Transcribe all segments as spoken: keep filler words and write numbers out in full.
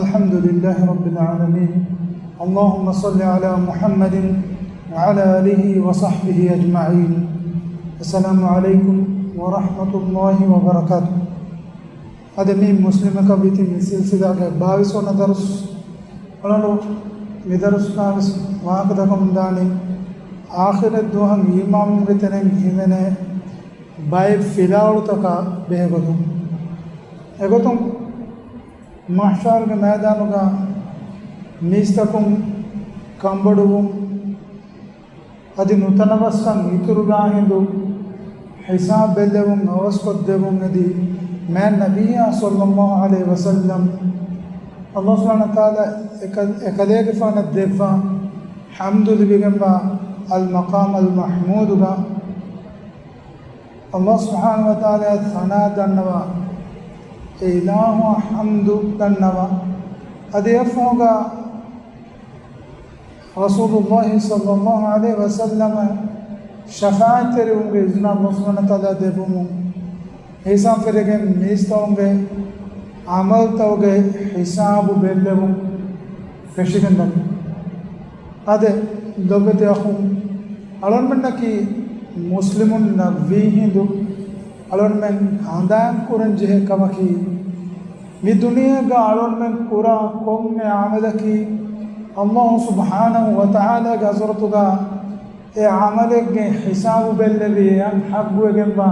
الحمد لله رب العالمين. اللهم صل على محمد وعلى آله وصحبه أجمعين. السلام عليكم ورحمة الله وبركاته. އަދި މި މުސްލިމަކަށް ވިތި މި ސިލްސިލާގެ ބާވީސް ވަނަ ދަރުސް. އަޅުގަނޑު މި ދަރުސްގައި ވެސް ވާހަކަ ދައްކަމުން ދާނީ، އާޚިރަތް ދުވަހަށް އީމާންވުމުގެ ތެރެއިން ހިމެނޭ ބައެއް ފިލާވަޅުތަކާ ބެހޭގޮތުން. އެގޮތުން މަޙްޝަރުގެ މައިދާނުގަ މީސްތަކުން ކަންބޮޑުވުން، އަދި ނުތަނަވަސްކަން އިތުރުގާ ހިނދު ހިސާބު ބެއްލެވުން އަވަސްކޮށްދެވުން އެދި، މާތް ނަބިއްޔާ ޞައްލައްލާހު ޢަލައިހި ވަސައްލަމް ﷲ ސުބްޙާނަހޫ ވަތަޢާލާ އެކަ-، އެކަލޭގެފާނަށް ދެއްވާ ޙަމްދު ލިބިގެންވާ އަލް މަޤާމް އަލް މަޙްމޫދުގަ ﷲ ސުބްޙާނަހޫ ވަތަޢާލާ އަށް ޘަނާ ދަންނަވާ، އެ އިލާހުއަށް ޙަމްދު ދަންނަވާ، އަދި އެއަށްފަހުގަ ރަސޫލުﷲ ޞައްލައްލާހު ޢަލައިހި ވަސައްލަމަށް ޝަފާޢަތްތެރިވުމުގެ އިޒުނަށް ﷲ ސުބްޙާނަހޫ ވަތަޢާލާ ދެއްވުމުން، އިޙްސާން ފެށިގެން މީސްތަކުންގެ ޢަމަލުތަކުގެ ހިސާބު ބެއްލެވުން ފެށިގެންދަނީ. އާދެ، ލޮބުވެތި އަޚުން، އަޅުގަނޑުމެންނަކީ މުސްލިމުންނަށް ވީހިނދު އަޅުގަނޑުމެން ހަނދާން ކުރަން ޖެހޭ ކަމަކީ، މި ދުނިޔޭގަ އަޅުގަނޑުމެން ކުރާ ކޮންމެ ޢަމަލަކީ، ﷲ ސުބްޙާނަހޫ ވަތަޢާލާގެ ޙަޟްރަތުގަ އެ ޢަމަލެއްގެ ހިސާބު ބެއްލެވި، އެއަށް ޙައްޤުވެގެންވާ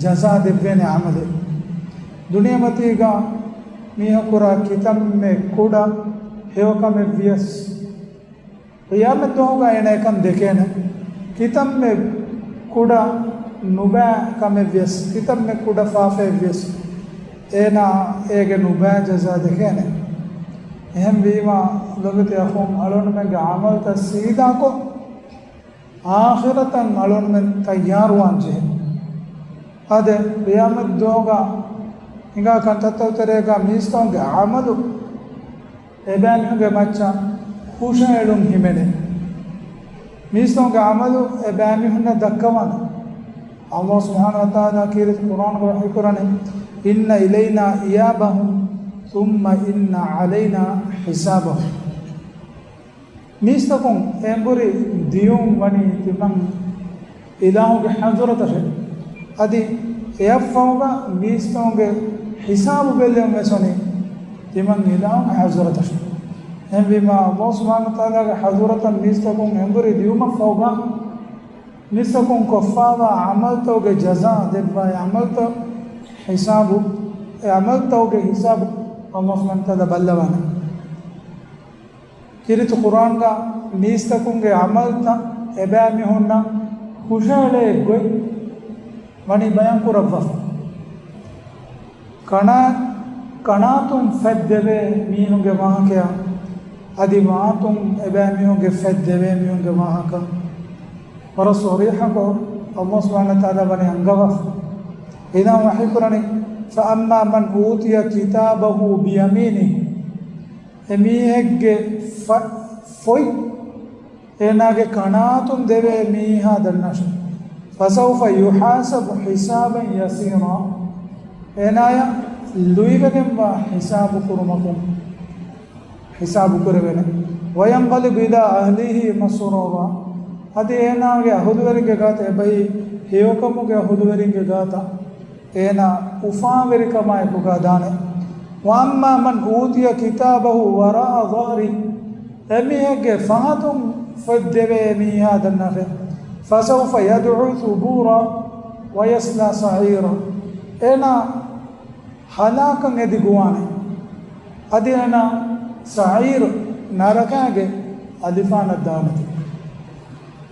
ޖަޒާ ދެއްވޭނެ ޢަމަލެއް. ދުނިޔެމަތީގަ މީހަކު ކުރާ ކިތަންމެ ކުޑަ ހެޔޮކަމެއް ވިޔަސް، ޤިޔާމަތް ދުވަހުގަ އޭނަ އެކަން ދެކޭނެ. ކިތަންމެ ކުޑަ ނުބައި ކަމެއް ވިޔަސް، ކިތަންމެ ކުޑަ ފާފައެއް ވިޔަސް، އޭނަ އޭގެ ނުބައި ޖަޒާ ދެކޭނެ. އެހެންވީމާ، ލޮބުވެތި އަޚުން، އަޅުގަނޑުމެންގެ ޢަމަލުތައް ސީދާކޮށް، އާޚިރަތަށް އަޅުގަނޑުމެން ތައްޔާރުވާން ޖެހޭ. އާދެ، ޤިޔާމަތް ދުވަހުގަ ހިނގާ ކަންތައްތަކުގެ ތެރޭގަ މީސްތަކުންގެ ޢަމަލު އެބައިމީހުންގެ މައްޗަށް ހުށަހެޅުން ހިމެނޭ. މީސްތަކުންގެ ޢަމަލު އެބައިމީހުންނަށް ދައްކަވާނެ. ﷲ ސުބްޙާނަހޫ ވަތަޢާލާ ކީރިތި ޤުރްއާނުގަ ވަޙީކުރަނީ، إن إلينا إيابهم ثم إن علينا حسابهم. މީސްތަކުން އެނބުރި ދިޔުން ވަނީ ތިމަން އިލާހުގެ ޙަޟްރަތަށެ. އަދި އެއަށްފަހުގަ މީސްތަކުންގެ ހިސާބު ބެއްލެވުން ވެސް ވަނީ ތިމަން އިލާހުގެ ޙަޟްރަތަށެ. އެހެންވީމާ، ﷲ ސުބްޙާނަހޫ ވަތަޢާލާގެ ޙަޟްރަތަށް މީސްތަކުން އެނބުރި ދިޔުމަށްފަހުގަ، މީސްތަކުން ކޮށްފާވާ ޢަމަލުތަކުގެ ޖަޒާ ދެއްވާ، އެ ޢަމަލުތައް ހިސާބު، އެ ޢަމަލުތަކުގެ ހިސާބު ﷲ ސުބްޙާނަހޫ ވަތަޢާލާ ބައްލަވާނެ. ކީރިތި ޤުރްއާންގަ މީސްތަކުންގެ ޢަމަލުތައް އެބައިމީހުންނަށް ހުށަހެޅޭ ގޮތް ވަނީ ބަޔާން ކުރައްވާފަ. ކަނާ-، ކަނާތުން ފަތްދެވޭ މީހުންގެ ވާހަކަޔާ، އަދި ވާތުން އެބައިމީހުންގެ ފަތްދެވޭ މީހުންގެ ވާހަކަ ވަރަށް ޞަރީޙަކޮށް ﷲ ސުބްޙާނަހޫ ވަތަޢާލާ ވަނީ އަންގަވާފަ. އިލާހު ވަޙީކުރަނީ، فأما من أوتي كتابه بيمينه. އެމީހެއްގެ ފަ-، ފޮތް އޭނާގެ ކަނާތުން ދެވޭ މީހާ ދަންނާށޭ. فسوف يحاسب حسابا يسيرا. އޭނާޔަށް ލުއިވެގެންވާ ހިސާބު ކުރުމަކުން ހިސާބު ކުރެވޭނެ. وينقلب إلى أهله مسرورا. އަދި އޭނާގެ އަހުލުވެރިންގެ ގާތަށް އެބައި ހެޔޮކަމުގެ އަހުލުވެރިންގެ ގާތަށް އޭނާ އުފާވެރިކަމާއެކުގަ ދާނެ. وأما من أوتي كتابه وراء ظهره، އެމީހެއްގެ ފަހަތުން ފޮތް ދެވޭ މީހާ ދަންނާށޭ. فسوف يدعو ثبورا ويصلى سعيرا. އޭނާ ހަލާކަށް އެދި ގޮވާނެ. އަދި އޭނާ ސަޢީރު ނަރަކާގެ އަލިފާނަށް ދާނެތީ.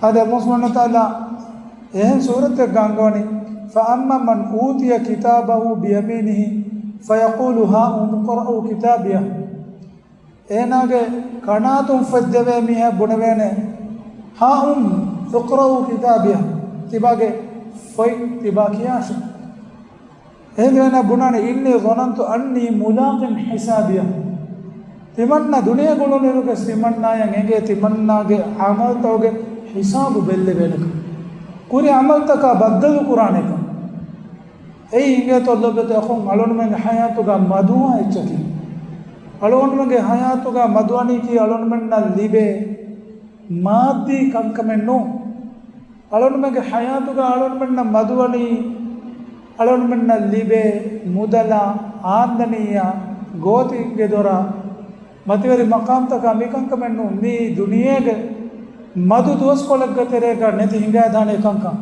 އާދެ، ﷲ ސުބްޙާނަހޫ ވަތަޢާލާ އެހެން ސޫރަތެއްގަ އަންގަވަނީ، فأما من أوتي كتابه بيمينه فيقول هاؤم اقرءوا كتابيه. އޭނާގެ ކަނާތުން ފޮތް ދެވޭ މީހާ ބުނެވޭނެ، هاؤم اقرءوا كتابيه، ތިބާގެ ފޮތް ތިބާ ކިޔާށޭ. އެހިނދު އޭނާ ބުނާނެ، إني ظننت أني ملاق حسابيه. ތިމަންނަ ދުނިޔެ ގުޅުނުއިރުގެ ތިމަންނާޔަށް އެނގޭ ތިމަންނާގެ ޢަމަލުތަކުގެ ހިސާބު ބެއްލެވޭނެކަން، ކުރި ޢަމަލުތަކާ ބައްދަލު ކުރާނެކަން. އެއީ އިނގޭތޯ ލޮބުވެތި އަޚުން، އަޅުގަނޑުމެންގެ ޙަޔާތުގަ މަދުވާ އެއްޗަކީ. އަޅުގަނޑުމެންގެ ޙަޔާތުގަ މަދުވަނީކީ އަޅުގަނޑުމެންނަށް ލިބޭ މާއްދީ ކަންކަމެއް ނޫން. އަޅުގަނޑުމެންގެ ޙަޔާތުގަ އަޅުގަނޑުމެންނަށް މަދުވަނީ އަޅުގަނޑުމެންނަށް ލިބޭ މުދަލާ، އާންދަނީއާ، ގޯތިންގެ ދޮރާ، މަތިވެރި މަޤާމްތަކާ މިކަންކަމެއް ނޫން. މީ ދުނިޔޭގެ މަދު ދުވަސްކޮޅެއްގެ ތެރޭގަ ނެތި ހިނގާދާނެ ކަންކަން.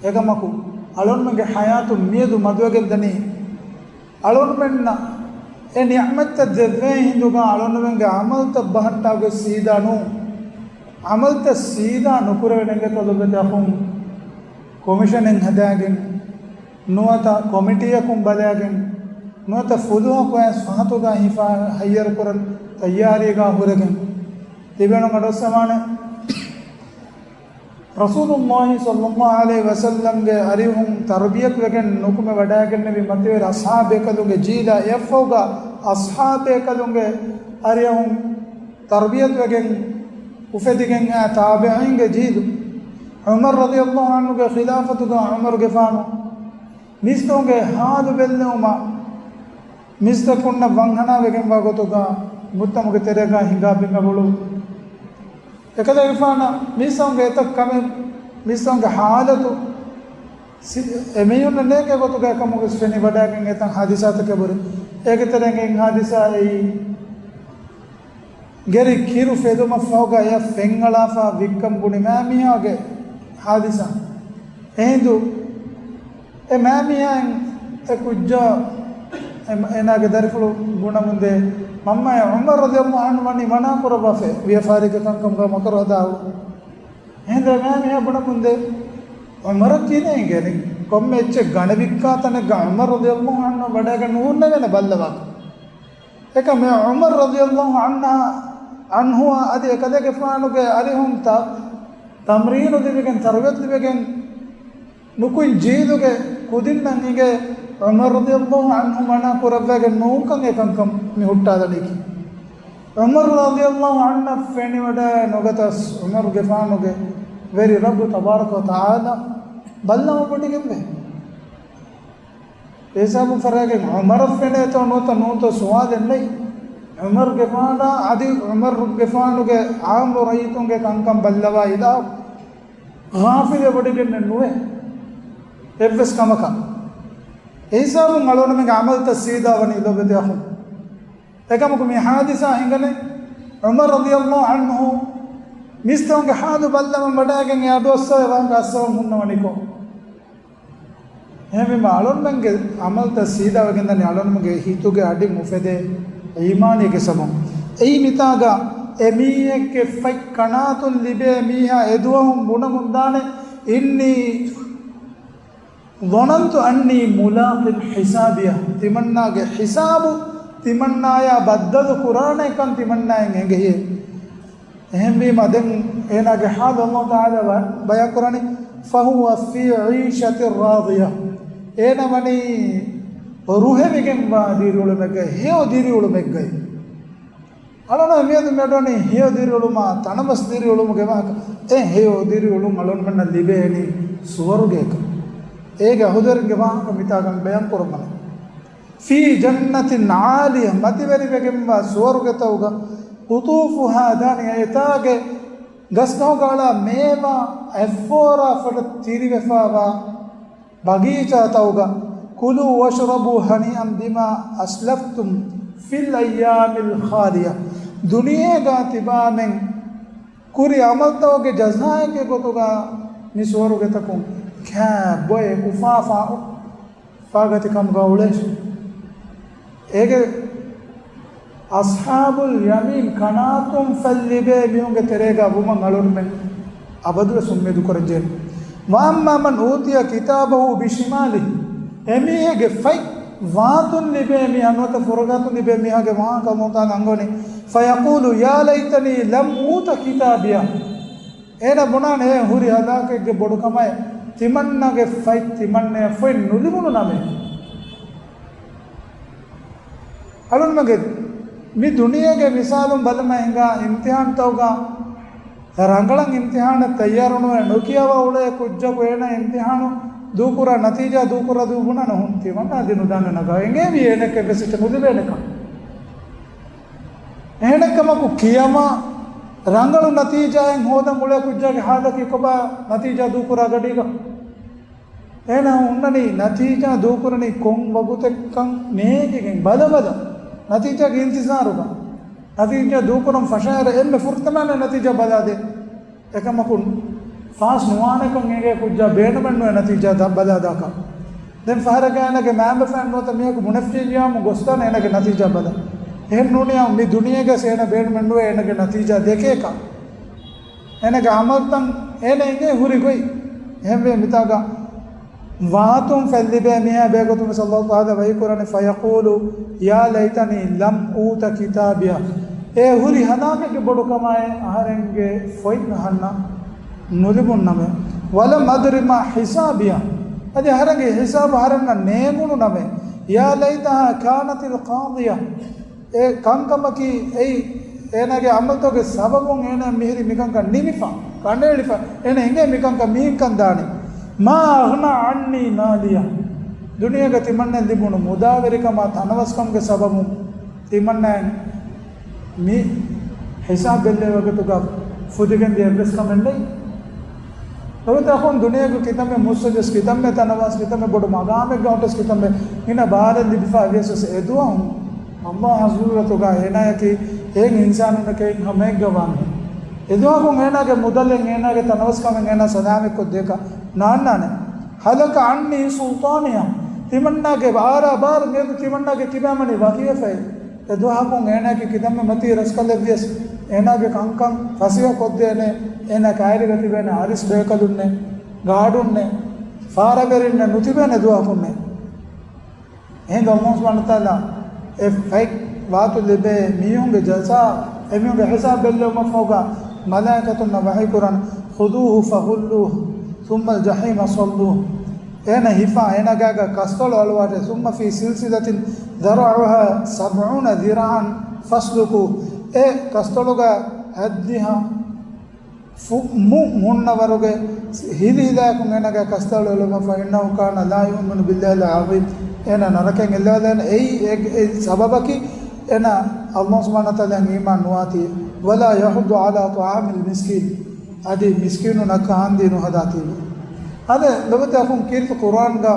އެކަމަކު، އަޅުގަނޑުމެންގެ ޙަޔާތު މިއަދު މަދުވެގެން ދަނީ، އަޅުގަނޑުމެންނަށް އެ ނިޢުމަތްތައް ދެއްވޭ ހިނދުގަ އަޅުގަނޑުމެންގެ ޢަމަލުތައް ބަހައްޓާގޮތް ސީދާ ނޫން. ޢަމަލުތައް ސީދާ ނުކުރެވޭ ނެގޭތޯ ލޮބުވެތި އަޚުން، ކޮމިޝަނެއް ހަދާގެން، ނުވަތަ ކޮމިޓީއަކުން ބަލާގެން، ނުވަތަ ފުލުހަކު އައިސް ފަހަތުގަ ހިފާ ހައްޔަރުކުރަން ތައްޔާރީގަ ހުރެގެން ތިބެނު އަޑުއައްސަވާނެ. ރަސޫލުﷲ ޞައްލަﷲ ޢަލައިހި ވަސައްލަމްގެ އަރިހުން ތަރުބިޔަތުވެގެން ނުކުމެ ވަޑައިގެންނެވި މަތިވެރި އަޞްޙާބޭކަލުންގެ ޖީލާ އެއަށްފަހުގަ އަޞްޙާބޭކަލުންގެ އަރިހުން ތަރުބިޔަތުވެގެން އުފެދިގެން އައި ތާބިޢީންގެ ޖީލު، ޢުމަރު ރަޟިޔަﷲ ޢަންހުގެ ޚިލާފަތުގަ ޢުމަރު ގެފާނު މީސްތަކުންގެ ޙާލު ބެއްލެވުމަށް މީސްތަކުންނަށް ވަންހަނާވެގެންވާ ގޮތުގަ މުޖްތަމަޢުގެ ތެރޭގަ ހިނގާ ބިނގާ ބޮޅުވުން. އެކަލޭގެފާނަށް މީސްތަކުންގެ އެތައް ކަމެއް، މީސްތަކުންގެ ޙާލަތު ސި-، އެމީހުންނަށް ނޭނގޭ ގޮތުގަ އެކަމުގެ ފެނިވަޑައިގެން އެތައް ޙާދިސާތަކެއް ބުރި. އޭގެ ތެރެއިން އެއް ޙާދިސާ އެއީ، ގެރި ކިރު ފެލުމަށްފަހުގަ އެއަށް ފެންއަޅާފަ ވިއްކަން ބުނި މާމީހާގެ ޙާދިސާ. އެހިނދު އެ މާމީހާއިން އެ ކުއްޖާ އެ-، އޭނާގެ ދަރިފުޅު ބުނަމުންދޭ، މަންމައޭ، ޢުމަރު ރަޟިޔަﷲ ޢަންހު ވަނީ މަނާ ކުރައްވާފައި ވިޔަފާރީގެ ކަންކަމުގަ މަކަރު ހަދާ އަޅު. އެހިނދު އެ މާމީހާ ބުނަމުންދޭ، ޢުމަރަށް ކިހިނެއް އިނގޭނީ؟ ކޮންމެ އެއްޗެއް ގަނެ ވިއްކާ ތަނެއްގަ ޢުމަރު ރަޟިޔަﷲ ޢަންހު ވަޑައިގެން ނުހުންނެވޭނެ ބައްލަވާކަށް. އެކަމް އެ ޢުމަރު ރަޟިޔަﷲ ޢަންހާ، ޢަންހުއާ އަދި އެކަލޭގެފާނުގެ އަރިހުން ތަ-، ތަމްރީނު ލިބިގެން، ތަރުބިޔަތު ލިބިގެން ނުކުތް ޖީލުގެ ކުދިންނަށް އިނގޭ ޢުމަރު ރަޟިޔަﷲ ޢަންހު މަނާ ކުރައްވައިގެން ނޫންކަން އެކަންކަން މި ހުއްޓާލަނީކީ. ޢުމަރު ރަޟިޔަﷲ ޢަންހަށް ފެނިވަޑައި ނުގަތަސް، ޢުމަރުގެފާނުގެ ވެރި ރައްބު ތަބާރަކަ ވަތަޢާލާ ބައްލަވަމުން ބުނިގެންވޭ. އެހިސާބުން ފަރާގެން ޢުމަރަށް ފެނޭތޯ ނުވަތަ ނޫންތޯ ސުވާލެއް ނެތް. ޢުމަރުގެފާނާ އަދި ޢުމަރުގެފާނުގެ ޢާންމު ރައްޔިތުންގެ ކަންކަން ބައްލަވާ އިލާހު ޣާފިލެއް ވޮޑިގެންނެއް ނުވޭ އެއްވެސް ކަމަކަށް. އެހިސާބުން އަޅުގަނޑުމެންގެ ޢަމަލުތައް ސީދާވަނީ ލޮބުވެތި އަޚުން. އެކަމަކު މި ޙާދިސާ ހިނގަނީ ޢުމަރު ރަޟިޔަﷲ ޢަންހު މީސްތަކުންގެ ޙާލު ބައްލަވަން ވަޑައިގެން އެ އަޑުއައްސަވައި ވާހަކަ އައްސަވަން ހުންނަވަނިކޮށް. އެހެންވީމަ އަޅުގަނޑުމެންގެ ޢަމަލުތައް ސީދާވެގެން ދަނީ އަޅުގަނޑުމެންގެ ހިތުގެ އަޑިން އުފެދޭ އީމާނީގެ ސަބަބުން. އެއީ މިތާގަ އެ މީހެއްގެ ފަތް ކަނާތުން ލިބޭ މީހާ އެދުވަހުން ބުނަމުންދާނެ، إني ظننت أني ملاق حسابيه. ތިމަންނާގެ ޙިސާބު ތިމަންނާޔާ ބައްދަލު ކުރާނެކަން ތިމަންނާއަށް އެނގެހޭ. އެހެންވީމަ ދެން އޭނާގެ ޙާލު ﷲ ތަޢާލާ ބަ-، ބަޔާން ކުރަނީ، فهو في عيشة راضية. އޭނާ ވަނީ ރުހެވިގެންވާ ދިރިއުޅުމެއްގައި، ހެޔޮ ދިރިއުޅުމެއްގައި. އަޅުގަނޑު މިއަދު މިއަޑުއަނީ ހެޔޮ ދިރިއުޅުމާ ތަނަވަސް ދިރިއުޅުމުގެ ވާހަކަ. އެ ހެޔޮ ދިރިއުޅުން އަޅުގަނޑުމެންނަށް ލިބޭނީ ސުވަރުގެއަކަށް. އޭގެ އަހުލުވެރިންގެ ވާހަކަ މިތާގަ ބަޔާން ކުރައްވަނީ. في جنة عالية، މަތިވެރިވެގެންވާ ސުވަރުގެތަކުގަ، قطوفها دانية، އެތާގެ ގަސްގަހުގަ އަޅާ މޭވާ އެއްފޯރާ ފަދަ ތިރިވެފަވާ ބަގީޗާތަކުގަ، كلوا واشربوا هنيئا بما أسلفتم في الأيام الخالية. ދުނިޔޭގަ ތިބާމެން ކުރި ޢަމަލުތަކުގެ ޖަޒާއެއްގެ ގޮތުގަ މި ސުވަރުގެތަކުން ކާ ބޮއެ އުފާފާ ފާގަތި ކަމުގަ އުޅޭށި. އޭގެ އަޞްޙާބުލް ޔަމީން ކަނާތުން ފަތް ލިބޭ މީހުންގެ ތެރޭގަ ވުމަށް އަޅުގަނޑުމެން އަބަދުވެސް އުއްމީދު ކުރަންޖެހޭ. وأما من أوتي كتابه بشماله، އެމީހެއްގެ ފަތް ވާތުން ލިބޭ މީހާ ނުވަތަ ފުރަގާތުން ލިބޭ މީހާގެ ވާހަކަ ﷲ ތަޢާލާ އަންގަވަނީ، فيقول يا ليتني لم أوت كتابيه. އޭނަ ބުނާނެ، އޭ ހުރި ހަލާކެއްގެ ބޮޑުކަމާއޭ، ތިމަންނަގެ ފަތް ތިމަންނަޔަށް ފޮތް ނުލިބުނު ނަމޭ. އަޅުންމެގެ މި ދުނިޔޭގެ މިސާލުން ބަލަމާ ހިނގާ އިމްތިޙާންތަކުގަ ރަނގަޅަށް އިމްތިޙާނަށް ތައްޔާރުނުވެ ނުކިޔަވާ އުޅޭ ކުއްޖަކު އޭނަ އިމްތިޙާނު ދޫކުރާ ނަތީޖާ ދޫކުރާ ދޫ ބުނާނެ ހުން ތިމަންނާ ދިނުދާނެ ނަގާ އެނގޭވީ އޭނައަކަށް ވެސް އެއްޗެއް ނުލިބޭނެކަން. އެހެނެއްކަމަކު ކިޔަމާ ރަނގަޅު ނަތީޖާއެއް ހޯދަން އުޅޭ ކުއްޖާގެ ހާލަކީ ކޮބާ ނަތީޖާ ދޫކުރާ ގަޑީގަ؟ އޭނާ ހުންނަނީ ނަތީޖާ ދޫކުރަނީ ކޮން ވަގުތެއްކަން ނޭނގިގެން ބަލަބަލަ، ނަތީޖާގެ އިންތިޒާރުގަ. ނަތީޖާ ދޫކުރަން ފަށާއިރު އެންމެ ފުރަތަމަ ނަތީޖާ ބަލާދޭ. އެކަމަކު ފާސް ނުވާނެކަން އެނގޭ ކުއްޖާ ބޭނުމެއްނުވޭ ނަތީޖާ ދަ-، ބަލާދާކަށް. ދެން ފަހަރަކަށް އޭނާގެ މައިންބަފައިން ނުވަތަ މީހަކު ބުނެފިއްޔާމު ގޮސްދާނެ އޭނާގެ ނަތީޖާ ބަލަ. އެހެން ނޫނިއްޔާ މި ދުނިޔޭގަސް އޭނާ ބޭނުމެއްނުވޭ އޭނާގެ ނަތީޖާ ދެކޭކަށް. އޭނާގެ އަމަލްތައް އޭނާ އެނގޭ ހުރި ގޮތް. އެހެންވެ މިތާގަ ވާތުން ފެއްލިބޭ މީހާ ބޭގޮތުން ވެސް ﷲ ތަޢާލާ ވަޙީ ކުރާނެ، فَيَقُولُ يَا لَيْتَنِي لَمْ أُوتَ كِتَابِيَهْ. އޭ ހުރި ހަލާކެއްގެ ބޮޑުކަމާއޭ އަހަރެންގެ ފޮތް އަހަންނަށް ނުލިބުން ނަމެ. وَلَمْ أَدْرِ مَا حِسَابِيَهْ. އަދި އަހަރެންގެ ހިސާބު އަހަރެންނަށް ނޭނގުނު ނަމެ. يَا لَيْتَهَا كَانَتِ الْقَاضِيَةَ. އެ ކަންކަމަކީ އެއީ، އޭނާގެ އަމަލްތަކުގެ ސަބަބުން އޭނާ މިހިރީ މިކަންކަން ނިމިފަ، ކަނޑައެޅިފަ، އޭނާ އެނގޭ މިކަންކަން މިހެންކަން ދާނީ. مَا أَغْنَىٰ عَنِّي مَالِيَهْ. ދުނިޔޭގަ ތިމަންނަ ލިބުނު މުދާވެރިކަމާ ތަނަވަސްކަމުގެ ސަބަބުން ތިމަންނައަށް މި ހިސާބު ބެއްލޭ ވަގުތުގަ ފުދިގެން ދިޔަ އެއްވެސް ކަމެއް ނެތް. ރައްޔިތުން ދުނިޔޭގަ ކިތަންމެ މުއްސަޖެސް، ކިތަންމެ ތަނަވަސް، ކިތަންމެ ބޮޑު މަގާމެއްގަ ހުއްޓެސް، ކިތަންމެ ގިނަ ބާރެއް ލިބިފަ އެއްވިޔަސް އެދުވަހު ﷲ ޙަޟްރަތުގަ އޭނާއަކީ އެހެން އިންސާނުންނަކަށް ހަމައެއްގަ ވާންވީ. އެދުވަހަކުން އޭނާގެ މުދަލެއް، އޭނާގެ ތަނަވަސްކަމެއް އޭނާ ސަލާމަތްކޮށްދޭކަށް ނާންނާނެ. هَلَكَ عَنِّي سُلْطَانِيَهْ. ތިމަންނާގެ ބާރާ ބާރު މިއަދު ތިމަންނާގެ ކިބައިން ވަކިވެފައި. އެދުވަހަކުން އޭނާގެ ކިތަންމެ މަތީ ރަސްކަލެއްވިޔަސް، އޭނާގެ ކަންކަން ފަސޭހަ ކޮށްދޭނެ، އޭނާ ކައިރީގަ ތިބޭނެ އަރިސް ބޭކަލުންނެއް، ގާޑުންނެއް، ފާރަވެރިންނެއް ނުތިބޭނެ އެދުވަހަކުންނެއް. އެހިނދު ﷲ ސުބްޙާނަހޫ ވަތަޢާލާ އެ ފަތް ވާތު ލިބޭ މީހުންގެ ޖަޒާ، އެމީހުންގެ ހިސާބު ބެއްލެވުމަށްފަހުގަ މަލާއިކަތުންނަށް ވަޙީކުރަން، خُذُوهُ فَغُلُّوهُ ثُمَّ الْجَحِيمَ صَلُّوهُ. އޭނަ ހިފާ، އޭނަ ގާގަ ކަސްތޮޅު އަޅުވާށޭ، ثُمَّ فِي سِلْسِلَةٍ ذَرْعُهَا سَبْعُونَ ذِرَاعًا فَاسْلُكُوهُ. އެ ކަސްތޮޅުގަ ހައްދިހަ ފު-، މު-، ހުންނަ ވަރުގެ ހިލިހިލާއަކުން އޭނަގެ ކަސްތޮޅު އެޅުމަށްފަހު، إِنَّهُ كَانَ لَا يُؤْمِنُ بِاللَّهِ الْعَظِيمِ. އޭނަ ނަރަކައިން އެއްލަވާލާނެ. އެއީ އެ، އެ ސަބަބަކީ އޭނަ ﷲ ސުބްޙާނަހޫ ވަތަޢާލާއަށް އީމާން ނުވާތީ. وَلَا يَحُضُّ عَلَىٰ طَعَامِ الْمِسْكِينِ. އަދި މިސްކީނުންނަށް ކާންދީ ނުހަދާތީވެ. އަދި ލޮބުވެތި އަޚުން ކީރިތި ޤުރުއާންގަ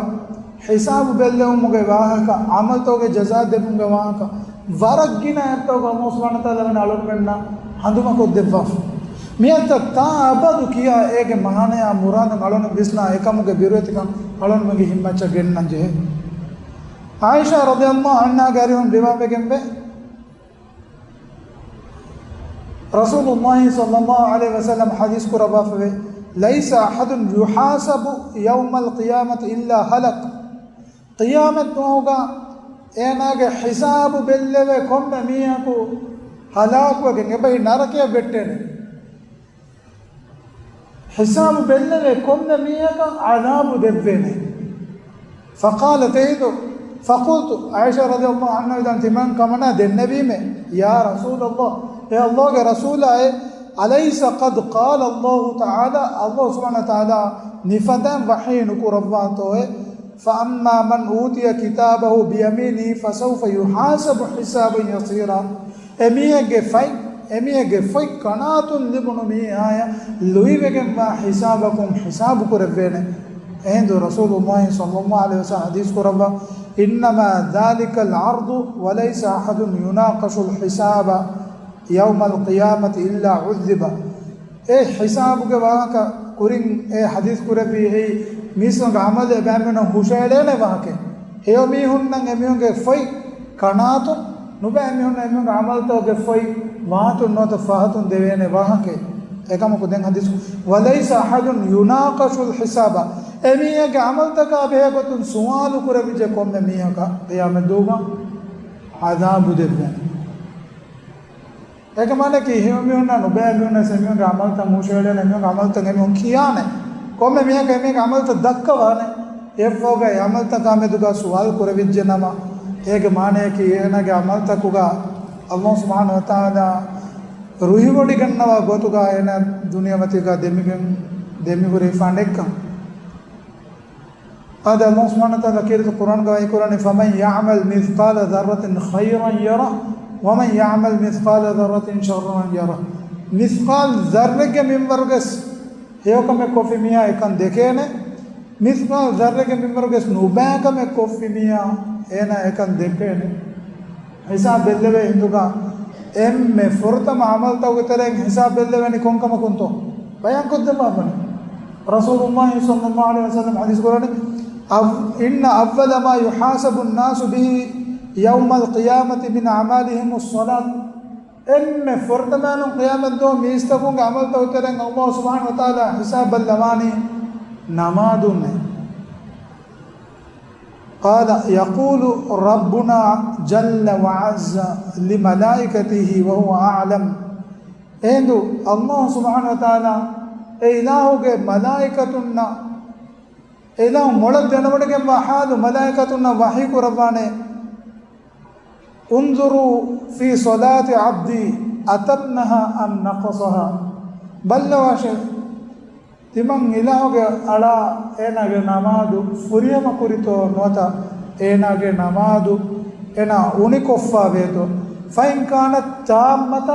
ހިސާބު ބެއްލެވުމުގެ ވާހަކަ، ޢަމަލުތަކުގެ ޖަޒާ ދެއްވުމުގެ ވާހަކަ، ވަރަށް ގިނަ އެއްތޯގަ ﷲ ސުބްޙާނަހޫ ވަތަޢާލާ ވަނީ އަޅުގަނޑުމެންނަށް ހަނދުމަކޮށްދެއްވާފަ. މިއަދަށް ތާ އަބަދު ކިޔާ އޭގެ މާނަޔާ މުރާދު އަޅުގަނޑު ވިސްނާ އެކަމުގެ ބިރުވެތިކަން އަޅުގަނޑުމެންގެ ހިތްމައްޗަށް ގެންނަން ޖެހޭ. ޢާއިޝާ ރަޟިޔަﷲ ޢަންހާގެ އަރިހުން ރިވާވެގެންވޭ، ރަސޫލުﷲ ޞައްލަﷲ ޢަލައިހި ވަސައްލަމަ ޙަދީޘް ކުރައްވާފަވޭ، لَيْسَ أَحَدٌ يُحَاسَبُ يَوْمَ الْقِيَامَةِ إِلَّا هَلَكَ. ޤިޔާމަތް ދުވަހުގަ އޭނާގެ ހިސާބު ބެއްލެވޭ ކޮންމެ މީހަކު ހަލާކުވެގެން އެބައި ނަރަކަޔަށް ވެއްޓޭނެ. ހިސާބު ބެއްލެވޭ ކޮންމެ މީހަކަށް ޢަޛާބު ދެއްވޭނެ. فَقَالَتْ، އެހިނދު، فَقُلْتُ، ޢާއިޝާ ރަޟިޔަﷲ ޢަންހާ ވިދާން ތިމަން ކަމަނާ ދެންނެވީމޭ، يَا رَسُولَ اللَّهِ، އޭ ﷲގެ ރަސޫލާއޭ، أَلَيْسَ قَدْ قَالَ اللَّهُ تَعَالَى، ﷲ ސުބްޙާނަހޫ ވަތަޢާލާ ނިފަދައިން ވަޙީ ނުކުރައްވާތޯއޭ، فَأَمَّا مَنْ أُوتِيَ كِتَابَهُ بِيَمِينِهِ فَسَوْفَ يُحَاسَبُ حِسَابًا يَسِيرًا. އެމީހެއްގެ ފަތް، އެމީހެއްގެ ފޮތް ކަނާތުން ލިބުނު މީހާޔަށް ލުއިވެގެންވާ ހިސާބަކުން ހިސާބު ކުރެއްވޭނެ. އެހިނދު ރަސޫލުﷲ ޞައްލަﷲ ޢަލައިހި ވަސައްލަމަ ޙަދީޘް ކުރައްވާ، إِنَّمَا ذَلِكَ الْعَرْضُ وَلَيْسَ أَحَدٌ يُنَاقَشُ الْحِسَابَ يَوْمَ الْقِيَامَةِ إِلَّا عُذِّبَ. އެ ހިސާބުގެ ވާހަކަ ކުރިން އެ ޙަދީޘް ކުރެއްވީ އެއީ، މީސްނުގެ ޢަމަލެއް އެބައިމީހުންނަށް ހުށައެޅޭނެ ވާހަކައެއް. ހެޔޮ މީހުންނަށް އެމީހުންގެ ފޮތް ކަނާތުން ނުބައި މީހުންނަށް އެމީހުންގެ ޢަމަލުތަކުގެ ފޮތް ވާތުން ނުވަތަ ފަހަތުން ދެވޭނެ ވާހަކައެއް. އެކަމަކު ދެން ޙަދީޘް، وَلَيْسَ أَحَدٌ يُنَاقَشُ الْحِسَابَ. އެމީހެއްގެ ޢަމަލުތަކާ ބެހޭ ގޮތުން ސުވާލު ކުރެވިއްޖެ ކޮންމެ މީހަކަށް ޤިޔާމަތްދުވަހުގަ ޢަޛާބު ދެއްވޭނެ. އޭގެ މާނައަކީ، ހެޔޮ މީހުންނާ ނުބައި މީހުންނަށް އެމީހުންގެ ޢަމަލުތައް ހުށައެޅޭނެ، އެމީހުންގެ ޢަމަލުތައް އެމީހުން ކިޔާނެ. ކޮންމެ މީހަކަށް އެމީހުންގެ ޢަމަލުތައް ދައްކަވާނެ. އެއަށްފަހުގަ އެ ޢަމަލުތަކާ މެދުގަ ސުވާލު ކުރެވިއްޖެ ނަމަ، އޭގެ މާނައަކީ، އޭނާގެ ޢަމަލުތަކުގަ ﷲ ސުބްޙާނަހޫ ވަތަޢާލާ ރުހިވޮޑިގަންނަވާ ގޮތުގަ އޭނާ ދުނިޔެމަތީގަ ދެމިގެން، ދެމިހުރި ފަނޑެއްކަން. އާދެ، ﷲ ސުބްޙާނަހޫ ވަތަޢާލާ ކީރިތި ޤުރްއާންގަ ވަޙީކުރަނީ، فَمَنْ يَعْمَلْ مِثْقَالَ ذَرَّةٍ خَيْرًا يَرَهُ ومن يعمل مثقال ذرة شرا يره. މިސްޤާލް ޒައްރެއްގެ މިންވަރުގެސް ހެޔޮކަމެއް ކޮށްފި މީހާ އެކަން ދެކޭނެ. މިސްޤާލް ޒައްރެއްގެ މިންވަރުގެސް ނުބައިކަމެއް ކޮށްފި މީހާ އޭނާ އެކަން ދެކޭނެ. ހިސާބް ބެއްލެވޭ ހިނދުގަ އެންމެ ފުރަތަމަ ޢަމަލްތަކުގެ ތެރެއިން ހިސާބް ބެއްލެވޭނީ ކޮންކަމަކުންތޯ؟ ބަޔާންކޮށްދެއްވާފަނި. ރަސޫލުﷲ ޞައްލަﷲ ޢަލައިހި ވަސައްލަމަ ޙަދީޘް ކުރަނީ، أو-، إن أول ما يحاسب الناس به يوم القيامة من أعمالهم الصلاة. އެންމެ ފުރަތަމައިނުން ޤިޔާމަތްދުވަހު މީސްތަކުންގެ ޢަމަލްތަކުގެ ތެރެއިން ﷲ ސުބްޙާނަހޫ ވަތަޢާލާ ޙިސާބަށް ލަވާނީ ނަމާދުންނޭ. قال يقول ربنا جل وعز لملائكته وهو أعلم. އެހިނދު ﷲ ސުބްޙާނަހޫ ވަތަޢާލާ އެ އިލާހުގެ މަލާއިކަތުންނަށް، އެ އިލާހު މޮޅަށް ދެނެވޮޑިގެންވާ ޙާލު މަލާއިކަތުންނަށް ވަޙީ ކުރައްވާނެ، انظروا في صلاة عبدي أتمها أم نقصها. ބައްލަވާށޭ، ތިމަން އިލާހުގެ އަޅާ އޭނާގެ ނަމާދު ފުރިހަމަ ކުރިތޯ ނުވަތަ އޭނާގެ ނަމާދު އޭނާ އުނިކޮށްފާވޭތޯ؟ فإن كانت تامة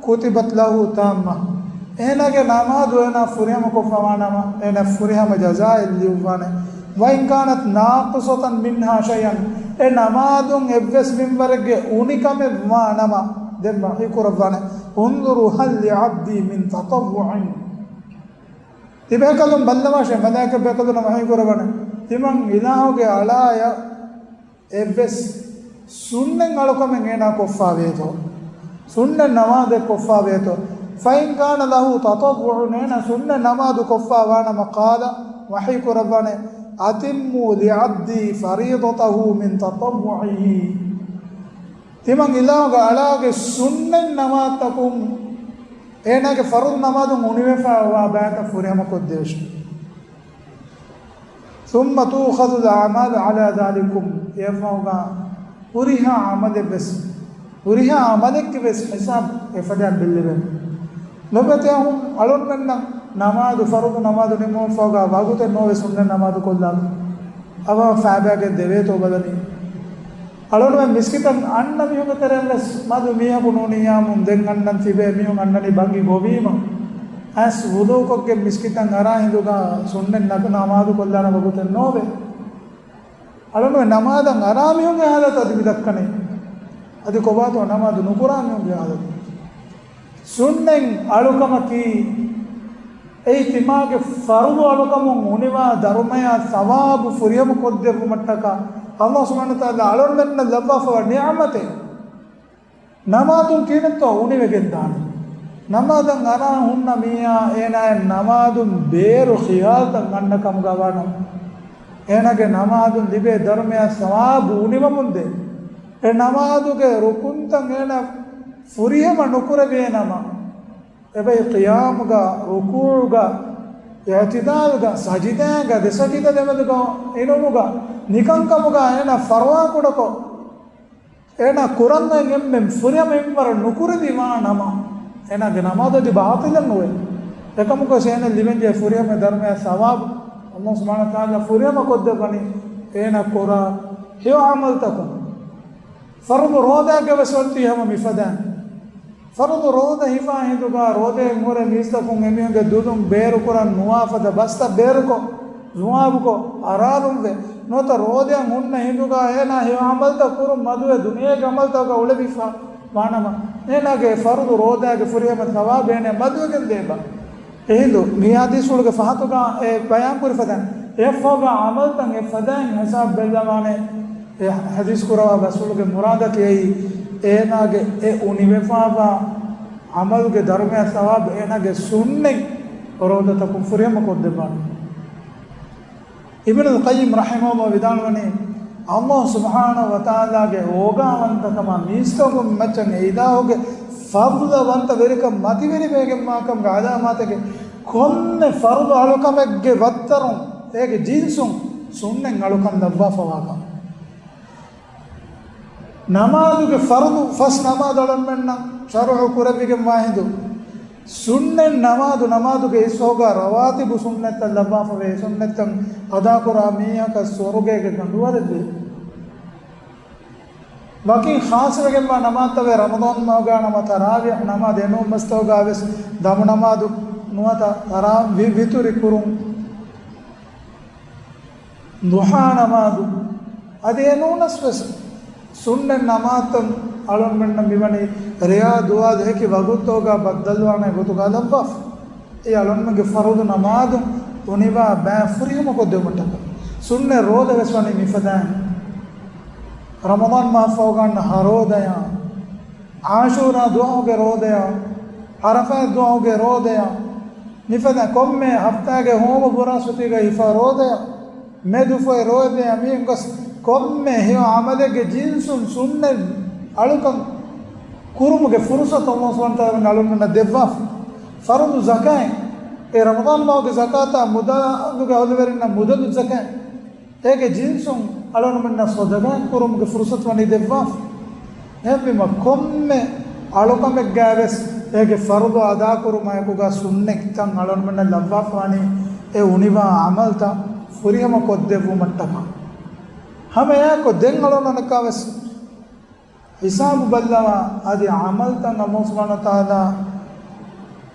كتبت له تامة. އޭނާގެ ނަމާދު އޭނާ ފުރިހަމަ ކޮށްފަވާނަމަ، އޭނާ ފުރިހަމަ ޖަޒާއެއް ލިޔުއްވާނެ. وإن كانت ناقصة منها شيئا، އެ ނަމާދުން އެއްވެސް މިންވަރެއްގެ އުނިކަމެއް ވާނަމަ، ދެން ވަޙީ ކުރައްވާނެ، انظروا هل لعبدي من تطوع. ތިބޭކަލުން ބައްލަވާށޭ، މަލާއިކަ ބޭކަލުންނަށް ވަޙީ ކުރައްވާނެ، ތިމަން އިލާހުގެ އަޅާޔަށް އެއްވެސް ސުންނަތް އަޅުކަމެއް އޭނާ ކޮށްފާވޭތޯ؟ ސުންނަތް ނަމާދެއް ކޮށްފާވޭތޯ؟ فإن كان له تطوع، އޭނާ ސުންނަތް ނަމާދު ކޮށްފާވާނަމަ، قال، ވަޙީ ކުރައްވާނެ، أتموا لعبدي فريضته من تطوعه. ތިމަން އިލާހުގެ އަޅާގެ ސުންނަތް ނަމާދުތަކުން އޭނާގެ ފަރުޟު ނަމާދުން އުނިވެފައިވާ ބައިތައް ފުރިހަމަ ކޮށްދެވޭށޭ. ثم تؤخذ الأعمال على ذلكم. އެއަށްފަހުގަ ހުރިހާ ޢަމަލެއްވެސް، ހުރިހާ ޢަމަލެއްގެ ވެސް ޙިސާބު އެފަދައިން ބެއްލެވޭނެ. ލޮބުވެތި އަޚުން، އަޅުންމެންނަށް ނަމާދު، ފަރުޟު ނަމާދު ނިމުމަށްފަހުގަ ވަގުތެއް ނޯވެ ސުންނަތް ނަމާދު ކޮށްލާނެ. އަވަހަށް ފައިބައިގެން ދެވޭތޯ ބަލަނީ. އަޅުންމެން މިސްކިތަށް އަންނަ މީހުންގެ ތެރެއިން ވެސް މަދު މީހަކު ނޫނިއްޔާމުން ދެން އަންނަން ތިބޭ މީހުން އަންނަނީ ބަންގި ގޮވީމަ. އައިސް ވުޟޫ ކޮށްގެން މިސްކިތަށް އަރާ ހިނދުގަ ސުންނަތް ނަފިލު ނަމާދު ކޮށްލާނެ ވަގުތެއް ނޯވޭ. އަޅުންމެން ނަމާދަށް އަރާ މީހުންގެ ޙާލަތު އަދި މި ދައްކަނީ. އަދި ކޮބާތޯ ނަމާދު ނުކުރާ މީހުންގެ ޙާލަތު؟ ސުންނަތް އަޅުކަމަކީ، އެއީ ތިމާގެ ފަރުޟު އަޅުކަމުން އުނިވާ ދަރުމަޔާ ޘަވާބު ފުރިހަމަ ކޮށްދެއްވުމަށްޓަކާ، ﷲ ސުބްޙާނަހޫ ވަތަޢާލާ އަޅުންމެންނަށް ލައްވާފައިވާ ނިޢުމަތެއް. ނަމާދުން ކިހިނެއްތޯ އުނިވެގެން ދާނީ؟ ނަމާދަށް އަރާ ހުންނަ މީހާ އޭނާއަށް ނަމާދުން ބޭރު ޚިޔާލުތައް އަންނަ ކަމުގަ ވާނަމަ، އޭނާގެ ނަމާދުން ލިބޭ ދަރުމަޔާ ޘަވާބު އުނިވަމުންދޭ. އެ ނަމާދުގެ ރުކުންތައް އޭނާ ފުރިހަމަ ނުކުރެވޭނަމަ، އެބައި ޤިޔާމުގަ، ރުކޫޢުގަ، އިޢުތިދާލުގަ، ސަޖިދާގަ، ދެ ސަޖިދަ ދެމެދުގަ އިނުމުގަ، ނިކަންކަމުގަ އޭނާ ފަރުވާކުޑަކޮށް، އޭނާ ކުރަން އެންމެން ފުރިހަމަ މިންވަރަށް ނުކުރެވި ވާ ނަމަ، އޭނާގެ ނަމާދު އަދި ބާޠިލެއް ނުވޭ. އެކަމަކުވެސް އޭނަ ލިބެންޖެހޭ ފުރިހަމަ ދަރުމަޔާ ޘަވާބު ﷲ ސުބްޙާނަހޫ ވަތަޢާލާ ފުރިހަމަ ކޮށްދެއްވަނީ އޭނާ ކުރާ ހެޔޮ ޢަމަލުތަކުން. ފަރުޟު ރޯދާގެ ވެސް އޮތީ ހަމަ މިފަދައިން. ފަރުޟު ރޯދަ ހިފާ ހިނދުގަ ރޯދައިން ހުރެ މީސްތަކުން އެމީހުންގެ ދުލުން ބޭރުކުރަން ނުވާ ފަދަ ބަސްތައް ބޭރުކޮށް، ޒުވާބުކޮށް، އަރާރުންވެ. ނުވަތަ ރޯދައިން ހުންނަ ހިނދުގަ އޭނާ ހެޔޮ ޢަމަލުތައް ކުރުން މަދުވެ ދުނިޔޭގެ ޢަމަލުތަކުގަ އުޅެވިފަ ވާނަމަ، އޭނާގެ ފަރުޟު ރޯދާގެ ފުރިހަމަ ޘަވާބު އޭނައަށް މަދުވެގެން ލޭބާ. އެހިނދު މި ޙަދީޘްފުޅުގެ ފަހަތުގަ އެ ބަޔާންކުރި ފަދައިން، އެއަށްފަހުގަ ޢަމަލުތައް އެ ފަދައިން ހިސާބު ބެއްލަވާނެ. އެ ޙަދީޘް ކުރައްވާ ރަސޫލުގެ މުރާދަކީ އެއީ، އޭނާގެ އެ އުނިވެފައިވާ ޢަމަލުގެ ދަރުމަޔާ ޘަވާބު އޭނާގެ ސުންނަތް ރޯދަތަކުން ފުރިހަމަ ކޮށްދެއްވާނެ. އިބްނުލް ޤައްޔިމް ރަޙިމަހުﷲ ވިދާޅުވަނީ، ﷲ ސުބްޙާނަހޫ ވަތަޢާލާގެ އޯގާވަންތަކަމާ މީސްތަކުން މައްޗަށް އެ އިލާހުގެ ފަޟްލުވަންތަ ވެރިކަން މަތިވެރިވެގެންވާކަމުގެ ޢަލާމާތެއް ކޮންމެ ފަރުޟު އަޅުކަމެއްގެ ވައްތަރުން އޭގެ ޖިންސުން ސުންނަތް އަޅުކަން ލައްވާފަވާކަން. ނަމާދުގެ ފަރުޟު ފަސް ނަމާދު އަޅަންމެންނަށް ޝަރުޢު ކުރެވިގެންވާ ހިނދު، ސުންނަތް ނަމާދު، ނަމާދުގެ އިސްވަހުގަ ރަވާތިބު ސުންނަތްތައް ލައްވާފަވޭ، ސުންނަތްތައް އަދާކުރާ މީހަކަށް ސުވަރުގޭގެ ކަނޑުވަރެއް ލިބޭ. ވަކިން ޚާއްޞަވެގެންވާ ނަމާދުތައް ވޭ، ރަމަޟާން މަހުގަ ނަމަ ތަރާވީޙް ނަމާދު، އެނޫން މަސްތަކުގަ ވެސް ދަމު ނަމާދު ނުވަތަ ތަރާ-، ވި-، ވިތުރި ކުރުން، ޟުޙާ ނަމާދު، އަދި އެނޫނަސް ވެސް ސުންނަތް ނަމާދުތައް އަޅުގަނޑުމެންނަށް މިވަނީ ރެޔާ ދުވާލު އެކި ވަގުތުގަ ބައްދަލުވާނެ ގޮތުގަ ލައްވާފަ. އެ އަޅުގަނޑުމެންގެ ފަރުޟު ނަމާދު އުނިވާ ބައި ފުރިހަމަ ކޮށްދެވުމަށްޓަކާ. ސުންނަތް ރޯދަ ވެސް ވަނީ މިފަދައިން. ރަމަޟާން މަހަށް ފަހުގަ އަންނަ ހަ ރޯދަޔާ، ޢާޝޫރާ ދުވަހުގެ ރޯދަޔާ، ޢަރަފާތް ދުވަހުގެ ރޯދަޔާ، މިފަދަ ކޮންމެ ހަފްތާގެ ހޯވަ ބުރާސްފަތީގަ ހިފާ ރޯދަޔާ، މެދުފޮތް ރޯދަޔާ، މިހެން ގޮސް ކޮންމެ ހެޔޮ ޢަމަލެއްގެ ޖިންސުން ސުންނަތް އަޅުކަން ކުރުމުގެ ފުރުޞަތު ﷲ ސުބްޙާނަހޫ ވަތަޢާލާ އަޅުގަނޑުމެންނަށް ދެއްވާފަ. ފަރުޟު ޒަކާތް، އެ ރަމަޟާން މަހުގެ ޒަކާތާ މުދާ އަނދުގެ އަހުލުވެރިންނަށް މުދަލު ޒަކާތް، އޭގެ ޖިންސުން އަޅުގަނޑުމެންނަށް ޞަދަޤާތް ކުރުމުގެ ފުރުޞަތު ވަނީ ދެއްވާފަ. އެހެންވީމަ ކޮންމެ އަޅުކަމެއްގައި ވެސް އޭގެ ފަރުޟު އަދާކުރުމާއެކުގަ ސުންނަތްތައް އަޅުގަނޑުމެންނަށް ލައްވާފަ ވަނީ އެ އުނިވާ ޢަމަލްތައް ފުރިހަމަ ކޮށްދެއްވުމަށްޓަކާ. ހަމައެއާއެކު ދެން އަޅުގަނޑަކަށް ވެސް ހިސާބު ބައްލަވާ، އަދި ޢަމަލްތައް ﷲ ސުބްޙާނަހޫ ވަތަޢާލާ،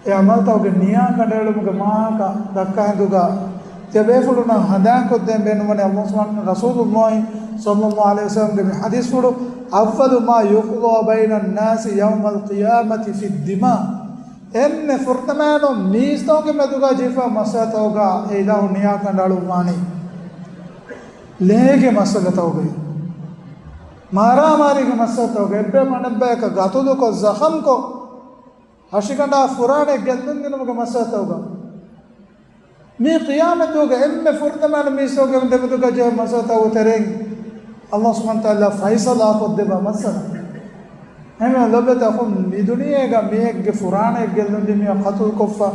އެ ޢަމަލްތަކުގެ ނިޔާ ކަނޑައެޅުމުގެ މާހަކަ ދައްކާ ހިނދުގަ، ތިޔަބޭފުޅުންނަށް ހަނދާންކޮށްދޭން ބޭނުންވަނީ ﷲ ސުބްޙާނަހޫ، ރަސޫލުﷲ ޞައްލަﷲު ޢަލައިހި ވަސައްލަމްގެ މި ޙަދީޘްފުޅު، أول ما يقضى بين الناس يوم القيامة في الدماء. އެންމެ ފުރަތަމައިނު މީސްތަކުގެ މެދުގަ ޖެހިފާ މައްސަލަތަކުގަ އެ އިލާހު ނިޔާ ކަނޑައަޅުއްވާނީ ލޭގެ މައްސަލަތަކުގައި، މާރާމާރީގެ މައްސަލަތަކުގައި، އެއްބަޔަކު އަނެއްބަޔަކަށް ގަތުލުކޮށް، ޒަޚަމްކޮށް، ހަށިގަނޑާ ފުރާނައެއް ގެއްލުންދިނުމުގެ މައްސަލަތަކުގަ، މީ ޤިޔާމަތުގެ އެންމެ ފުރަތަމައިނު މީސްތަކުގެ ދެމެދުގަ ޖެހޭ މައްސަލަތަކުގެ ތެރެއިން ﷲ ސުބްޙާނަހޫ ވަތަޢާލާ ފައިޞަލާ ކޮށްދެއްވާ މައްސަލަ. އެހެންވެ ލޮބުވެތި އަޚުން، މި ދުނިޔޭގަ މީހެއްގެ ފުރާނައެއް ގެއްލުންދީ މީހާ ޤަތުލުކޮށްފަ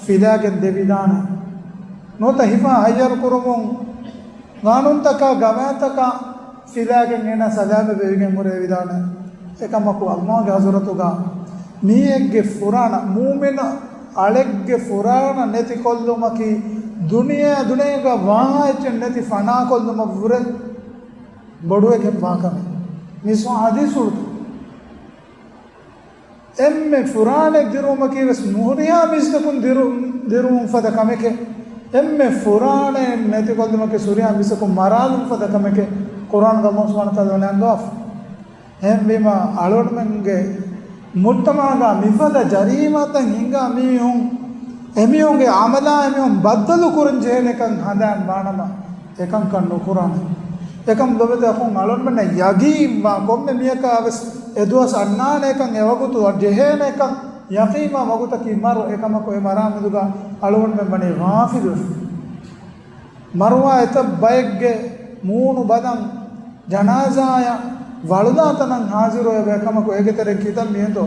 ފިލާގެން ދެވިދާނެ. ނުވަތަ ހިފާ ހައްޔަރު ކުރުމުން ގާނޫނުތަކާ ގަވާއިދުތަކާ ފިލާގެން އޭނާ ސަލާމަތް ވެވިގެން ހުރެވިދާނެ. އެކަމަކު ﷲގެ ޙަޟްރަތުގަ މީހެއްގެ ފުރާނަ، މުއުމިނު އަޅެއްގެ ފުރާނަ ނެތިކޮށްލުމަކީ ދުނިޔެ، ދުނިޔޭގަ ވާހާ އެއްޗެއް ނެތި ފަނާކޮށްލުމަށްވުރެ ބޮޑުވެގެންވާ ކަމެއް. މި ޙަދީޘްފުޅުތައް. އެންމެ ފުރާނައެއް ދިރުވުމަކީ ވެސް ނުހުރިހާ މީސްތަކުން ދިރު-، ދިރުވުން ފަދަ ކަމެކޭ. އެންމެ ފުރާނައެއް ނެތިކޮށްލުމަކީ ނުހުރިހާ މީސްތަކުން މަރާލުން ފަދަ ކަމެކޭ. ޤުރްއާނުގަ ﷲ ސުބްޙާނަހޫ ވަތަޢާލާ ވަންދާފަ. އެހެންވީމަ، އަޅުގަނޑުމެންގެ މުޖްތަމަޢުގަ މިފަދަ ޖަރީމާތައް ހިނގާ މީހުން، އެމީހުންގެ ޢަމަލާ އެމީހުން ބައްދަލު ކުރަން ޖެހޭނެކަން ހަނދާން ވާނަމަ، އެކަންކަން ނުކުރާނެ. އެކަމް ލޮބުވެތި އަޚުން، އަޅުގަނޑުމެންނަށް ޔަގީންވާ ކޮންމެ މީހަކާ ވެސް އެ ދުވަސް އަންނާނެކަން، އެ ވަގުތު ޖެހޭނެކަން ޔަޤީންވާ ވަގުތަކީ މަރު. އެކަމަކު އެ މަރާ މެދުގަ އަޅުގަނޑުމެން ވަނީ ޣާފިލުވެފަ. މަރުވާ އެތައް ބައެއްގެ މޫނު ބަލަން، ޖަނާޒާއަށް ވަޅުލާ ތަނަށް ހާޒިރުވެ ކަމަކު، އޭގެ ތެރެއިން ކިތައް މީހުންތޯ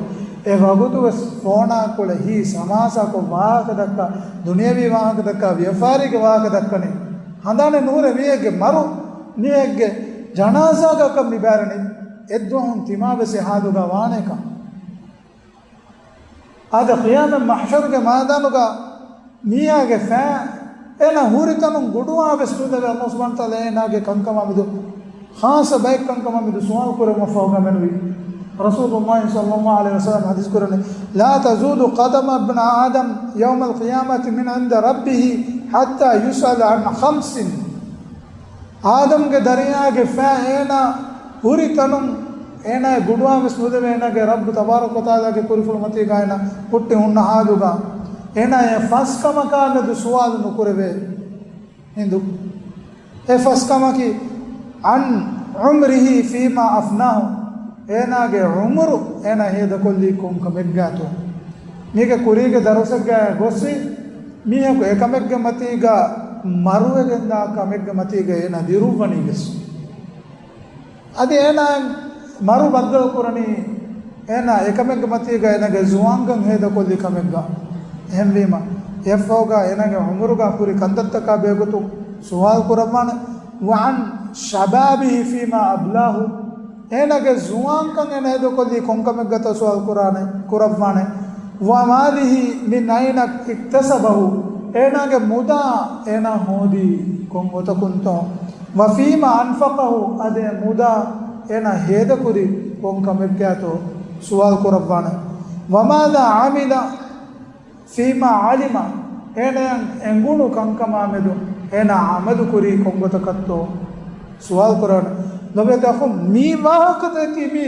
އެ ވަގުތު ވެސް ފޯނާކުޅެ ހީސް ހަމާސާކޮށް ވާހަކަ ދައްކާ، ދުނިޔަވީ ވާހަކަ ދައްކާ، ވިޔަފާރީގެ ވާހަކަ ދައްކަނީ. ހަނދާނެއް ނުހުރޭ މީހެއްގެ މަރު، މީހެއްގެ ޖަނާޒާގަކަށް މި ބޭރަނީ. އެއްދުވަހުން ތިމާ ވެސް އެ ހާލުގަ ވާނެކަން. އާދެ، ޤިޔާމަތް މަޙްޝަރުގެ މައިދާނުގަ މީހާގެ ފައި އޭނަ ހުރި ތަނުން ގުޑުވާ ވެސް ނުދެވޭ. ﷲ ސުބްޙާނަހޫ ވަތަޢާލާ އޭނާގެ ކަންކަމާ މެދު، ޚާއްޞަ ބައެއް ކަންކަމާ މެދު ސުވާލު ކުރެވުމަށްފަހުގަ މެނުވީ. ރަސޫލުﷲ ޞައްލަﷲު ޢަލައިހި ވަސައްލަމަ ޙަދީޘް ކުރަނީ، لا تزول قدم ابن آدم يوم القيامة من عند ربه حتى يسأل عن خمس. އާދަމްގެ ދަރިޔާގެ ފައި އޭނާ ހުރި ތަނުން، އޭނާ ގުޑުވާ ވެސް ނުދެވޭ. އޭނާގެ ރައްބު ތަބާރަކަ ވަތަޢާލާގެ ކުރިފުޅު މަތީގަ އޭނާ ހުއްޓި ހުންނަ ހާލުގަ، އޭނާ އެ ފަސް ކަމަކާ މެދު ސުވާލު ނުކުރެވޭ ހިނދު. އެ ފަސް ކަމަކީ، عن عمره فيما أفناه، އޭނާގެ ޢުމުރު އޭނާ ހޭދަކޮށްލީ ކޮން ކަމެއްގާތޯ؟ މީގެ ކުރީގެ ދަރުސެއްގައި ގޮސްވީ، މީހަކު އެކަމެއްގެ މަތީގަ މަރުވެގެންދާ ކަމެއްގެ މަތީގަ އޭނާ ދިރުއްވަނީ ވެސް. އަދި އޭނާ މަރު ބައްދަލު ކުރަނީ އޭނާ އެކަމެއްގެ މަތީގަ އޭނާގެ ޒުވާންކަން ހޭދަކޮށްލި ކަމެއްގަ. އެހެންވީމަ، އެއަށްފަހުގަ އޭނާގެ ޢުމުރުގަ ކުރި ކަންތައްތަކާ ބެހޭގޮތުން ސުވާލު ކުރައްވާނެ. وعن شبابه فيما أبلاه، އޭނާގެ ޒުވާންކަން އޭނާ ހޭދަކޮށްލީ ކޮންކަމެއްގަތޯ ސުވާލު ކުރާނެ، ކުރައްވާނެ. وماله من أين اكتسبه، އޭނާގެ މުދާ އޭނާ ހޯދީ ކޮން ގޮތަކުންތޯ؟ وفيما أنفقه، އަދި މުދާ އޭނާ ހޭދަކުރީ ކޮން ކަމެއްގައިތޯ ސުވާލު ކުރައްވާނެ. وماذا عمل فيما علم، އޭނަޔަށް އެނގުނު ކަންކަމާމެދު އޭނާ ޢަމަލު ކުރީ ކޮންގޮތަކަށްތޯ ސުވާލު ކުރާނެ. ލޮބުވެތި އަޚުން، މި ވާހަކަތަކީ މީ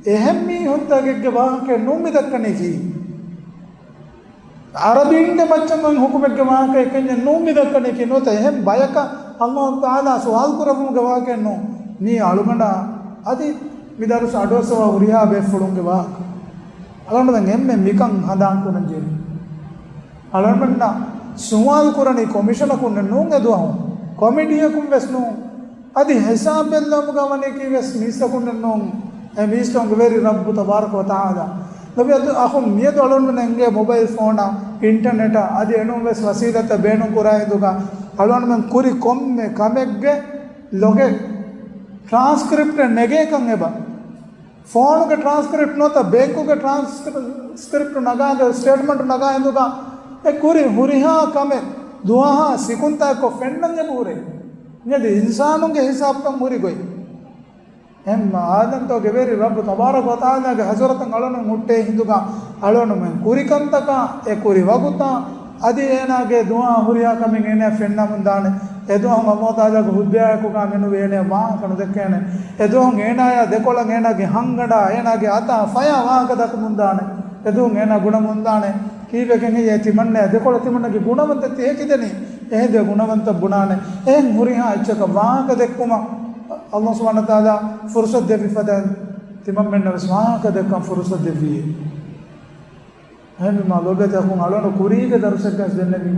އެހެން މީހުންތަކެއްގެ ވާހަކައެއް ނޫން މި ދައްކަނީކީ. ޢަރަބީންގެ މައްޗަށް އޮތް ޙުކުމެއްގެ ވާހަކައެއް ކަންޏެއް ނޫން މި ދައްކަނީކީ. ނުވަތަ އެހެން ބަޔަކަށް ﷲ ތަޢާލާ ސުވާލު ކުރެއްވުމުގެ ވާހަކައެއް ނޫން. މީ އަޅުގަނޑާ އަދި މި ދަރުސް އަޑުއައްސަވާ ހުރިހާ ބޭފުޅުންގެ ވާހަކަ. އަޅުގަނޑުމެން އެންމެ މިކަން ހަނދާން ކުރަން ޖެހޭ. އަޅުގަނޑުމެންނަށް ސުވާލު ކުރަނީ ކޮމިޝަނަކުންނެއް ނޫން އެދުވަހު. ކޮމިޓީއަކުން ވެސް ނޫން. އަދި ހިސާބެއްލައުމުގަ ވަނީކީ ވެސް މީސްތަކުންނެއް ނޫން. އެ މީސްތަކުންގެ ވެރި ރައްބު ތަބާރަކަ ވަ ތަޢާލާ. ލޮބުވެތި އަޚުން، މިއަދު އަޅުގަނޑުމެން އެނގޭ މޮބައިލް ފޯނާ، އިންޓަނެޓާ އަދި އެނޫން ވެސް ވަސީލަތްތައް ބޭނުން ކުރާ ހިނދުގަ އަޅުގަނޑުމެން ކުރި ކޮންމެ ކަމެއްގެ ލޮގެއް ޓްރާންސްކްރިޕްޓެއް ނެގޭކަން އެބަ. ފޯނުގެ ޓްރާންސްކްރިޕްޓް ނުވަތަ ބޭންކުގެ ޓްރާންސްކްރިޕްޓް ނަގާ ހިނދު، ސްޓޭޓްމަންޓް ނަގާ ހިނދުގަ އެ ކުރި ހުރިހާ ކަމެއް ދުވަހާ ސިކުންތާއެއްކޮށް ފެންނަން އެބަ ހުރޭ. މިއަދު އިންސާނުންގެ ހިސާބުތައް ހުރި ގޮތް. އެހެންމަ އާދަންތޯގެ ވެރި ރައްބު ތަބާރަކަ ވަތަޢާލާގެ ޙަޟްރަތަށް އަޅުގަނޑު ހުއްޓޭ ހިނދުގަ އަޅުގަނޑުމެން ކުރި ކަންތަކާ، އެ ކުރި ވަގުތާ، އަދި އޭނާގެ ދުވާ ހުރިހާ ކަމެއް އޭނާ ފެންނަމުން ދާނެ. އެދުވަހު ﷲ ތަޢާލާގެ ހުއްދަޔާއެކުގަ މެނުވީ އޭނާ ވާހަކަ ނުދެއްކޭނެ. އެދުވަހު އޭނާޔާ ދެކޮޅަށް އޭނާގެ ހަންގަނޑާ، އޭނާގެ އަތާ ފަޔާ ވާހަކަ ދައްކަމުން ދާނެ. އެދުވަހު އޭނާ ބުނަމުން ދާނެ. ކީއްވެގެން ހެއްޔޭ ތިމަންނަޔަށް ދެކޮޅަށް ތިމަންނަގެ ގުނަވަންތައް ތިހެކިދެނީ؟ އެހިނދު ގުނަވަންތައް ބުނާނެ. އެހެން ހުރިހާ އެއްޗަކަށް ވާހަކަ ދެއްކުމަށް ﷲ ސުބްޙާނަހޫ ވަތަޢާލާ ފުރުޞަތު ދެއްވި ފަދައިން ތިމަންމެންނަށް ވެސް ވާހަކަ ދެއްކަން ފުރުޞަތު ދެއްވީ. އެހެންވީމާ ލޮބުވެތި އަޚުން، އަޅުގަނޑު ކުރީގެ ދަރުސެއްގަސް ދެންނެވި.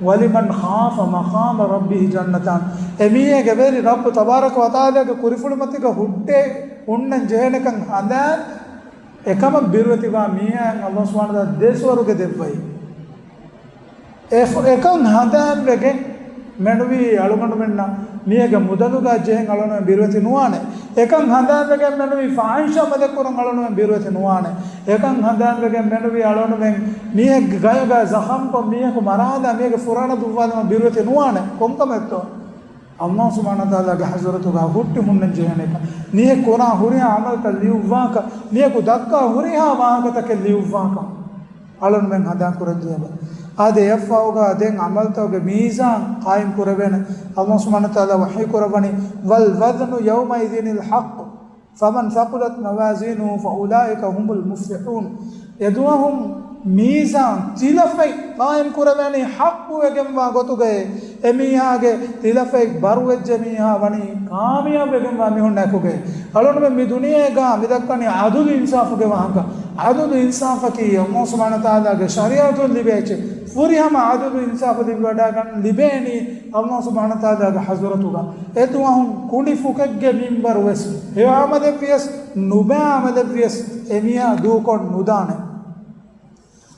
وَلِمَنْ خَافَ مَقَامَ رَبِّهِ جَنَّتَانِ. އެމީހެއްގެ ވެރި ރައްބު ތަބާރަކަ ވަތަޢާލާގެ ކުރިފުޅުމަތީގަ ހުއްޓޭ ހުންނަން ޖެހޭނެކަން ހަނދާން އެކަމަށް ބިރުވެތިވާ މީހާއަށް ﷲ ސުބްޙާނަހޫ ވަތަޢާލާ ދެ ސުވަރުގެ ދެއްވައި. އެ ފު-، އެކަން ހަނދާންވެގެން މެނުވީ އަޅުގަނޑުމެންނަށް މީހެއްގެ މުދަލުގަ ޖެހެން އަޅުގަނޑުމެން ބިރުވެތި ނުވާނެ. އެކަން ހަނދާންވެގެން މެނުވީ ފާޙިޝް ޢަމަލެއް ކުރަން އަޅުގަނޑުމެން ބިރުވެތި ނުވާނެ. އެކަން ހަނދާންވެގެން މެނުވީ އަޅުގަނޑުމެން މީހެއްގެ ގަޔުގަ ޒަޚަމްކޮށް، މީހަކު މަރާލާ، މީހެއްގެ ފުރާނަ ދުއްވާލުމަށް ބިރުވެތި ނުވާނެ. ކޮންކަމެއްތޯ؟ ﷲ ސުބްޙާނަހޫ ވަތަޢާލާގެ ޙަޟްރަތުގަ ހުއްޓި ހުންނަން ޖެހޭނެކަން، މީހެއް ކުރާ ހުރިހާ ޢަމަލުތައް ލިޔުއްވާކަން، މީހަކު ދައްކާ ހުރިހާ ވާހަކަތަކެއް ލިޔުއްވާކަން އަޅުގަނޑުމެން ހަނދާން ކުރަން ޖެހޭ. އާދެ، އެއަށްފަހުގަ ދެން ޢަމަލުތަކުގެ މީޒާން ޤާއިމް ކުރެވޭނެ. ﷲ ސުބްޙާނަހޫ ވަތަޢާލާ ވަޙީ ކުރައްވަނީ، وَالْوَزْنُ يَوْمَئِذٍ الْحَقُّ فَمَنْ ثَقُلَتْ مَوَازِينُهُ فَأُولَٰئِكَ هُمُ الْمُفْلِحُونَ. އެދުވަހު މީޒާން ތިލަފަތް ޤާއިމް ކުރެވޭނީ ޙައްޤުވެގެންވާ ގޮތުގައޭ. އެމީހާގެ ތިލަފަތް ބަރުވެއްޖެ މީހާ ވަނީ ކާމިޔާބުވެގެންވާ މީހުންނާ އެކުގައޭ. އަޅުގަނޑުމެން މި ދުނިޔޭގަ މި ދައްކަނީ ޢަދުލު އިންސާފުގެ ވާހަކަ. ޢަދުލު އިންސާފަކީ ﷲ ސުބްޙާނަހޫ ވަތަޢާލާގެ ޝަރީޢަތުން ލިބޭ އެއްޗެއް. ފުރިހަމަ ޢަދުލު އިންސާފު ލިބިވަޑައިގަން ލިބޭނީ ﷲ ސުބްޙާނަހޫ ވަތަޢާލާގެ ޙަޟްރަތުގަ. އެދުވަހު ކުނޑިފުކެއްގެ މިންވަރު ވެސް، ހެޔޮ ޢަމަލެއްވިޔަސް، ނުބައި ޢަމަލެއްވިޔަސް، އެމީހާ ދޫކޮށް ނުދާނެ.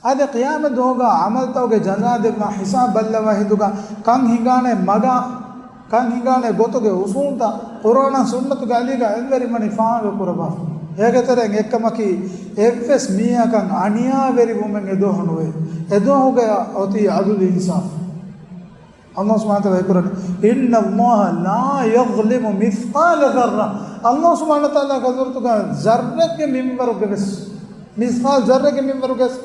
އާދެ، ޤިޔާމަތް ދުވަހުގަ ޢަމަލުތަކުގެ ޖަޒާ ދެއްވާ ޙިސާބު ބައްލަވާ ހިނދުގަ ކަން ހިނގާނެ މަގާ، ކަން ހިނގާނެ ގޮތުގެ އުޞޫލުތައް ޤުރުއާނާ ސުންނަތުގެ އަލީގަ އެންވެރިން ވަނީ ފާހަގަ ކުރައްވާފަ. އޭގެ ތެރެއިން އެއްކަމަކީ، އެއްވެސް މީހަކަށް އަނިޔާވެރިވުމެއް އެދުވަހު ނުވޭ. އެދުވަހުގަ އޮތީ ޢަދުލު އިންސާފު. ﷲ ސުބްޙާނަހޫ ވަތަޢާލާ ވަޙީކުރަނީ، إِنَّ اللَّهَ لَا يَظْلِمُ مِثْقَالَ ذَرَّةٍ. ﷲ ސުބްޙާނަހޫ ވަތަޢާލާގެ ޙަޟްރަތުގަ ޒައްރެއްގެ މިންވަރުގެ ވެސް، މިސްޤާލު ޒައްރެއްގެ މިންވަރުގެ ވެސް،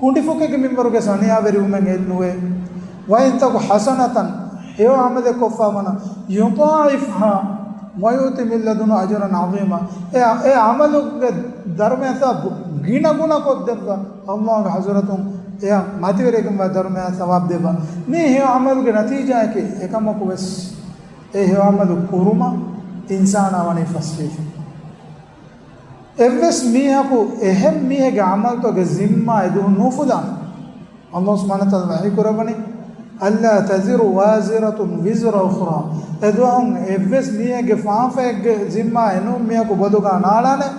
ކުނޑިފުކެއްގެ މިންވަރުގެ ވެސް އަނިޔާވެރިވުމެއް އެއް ނުވޭ. وَإِنْ تَكُ حَسَنَةً، ހެޔޮ ޢަމަލެއް ކޮށްފާ ވަނަ، يُضَاعِفْهَا وَيُؤْتِ مِنْ لَدُنْهُ أَجْرًا عَظِيمًا. އެ، އެ ޢަމަލުގެ ދަރުމަޔަށް ގިނަގުނަ ކޮށްދެއްވާ. ﷲގެ ޙަޟްރަތުން އެޔަށް މަތިވެރިވެގެންވާ ދަރުމަޔާ ޘަވާބު ދެއްވާ. މީ ހެޔޮ ޢަމަލުގެ ނަތީޖާއަކީ. އެކަމަކު ވެސް އެ ހެޔޮ ޢަމަލު ކުރުމަށް އިންސާނާ ވަނީ ފަސްވީފަ. އެއްވެސް މީހަކު އެހެން މީހެއްގެ ޢަމަލުތަކުގެ ޒިންމާ އެދުވަހު ނުފުދާނެ. ﷲ ސުބްޙާނަހޫ ވަތަޢާލާ ވަޙީ ކުރައްވަނީ، أَلَّا تَزِرُ وَازِرَةٌ وِزْرَ أُخْرَىٰ. އެދުވަހު އެއްވެސް މީހެއްގެ ފާފައެއްގެ ޒިންމާ އެނޫން މީހަކު ބޮލުގަ ނާޅާނެ.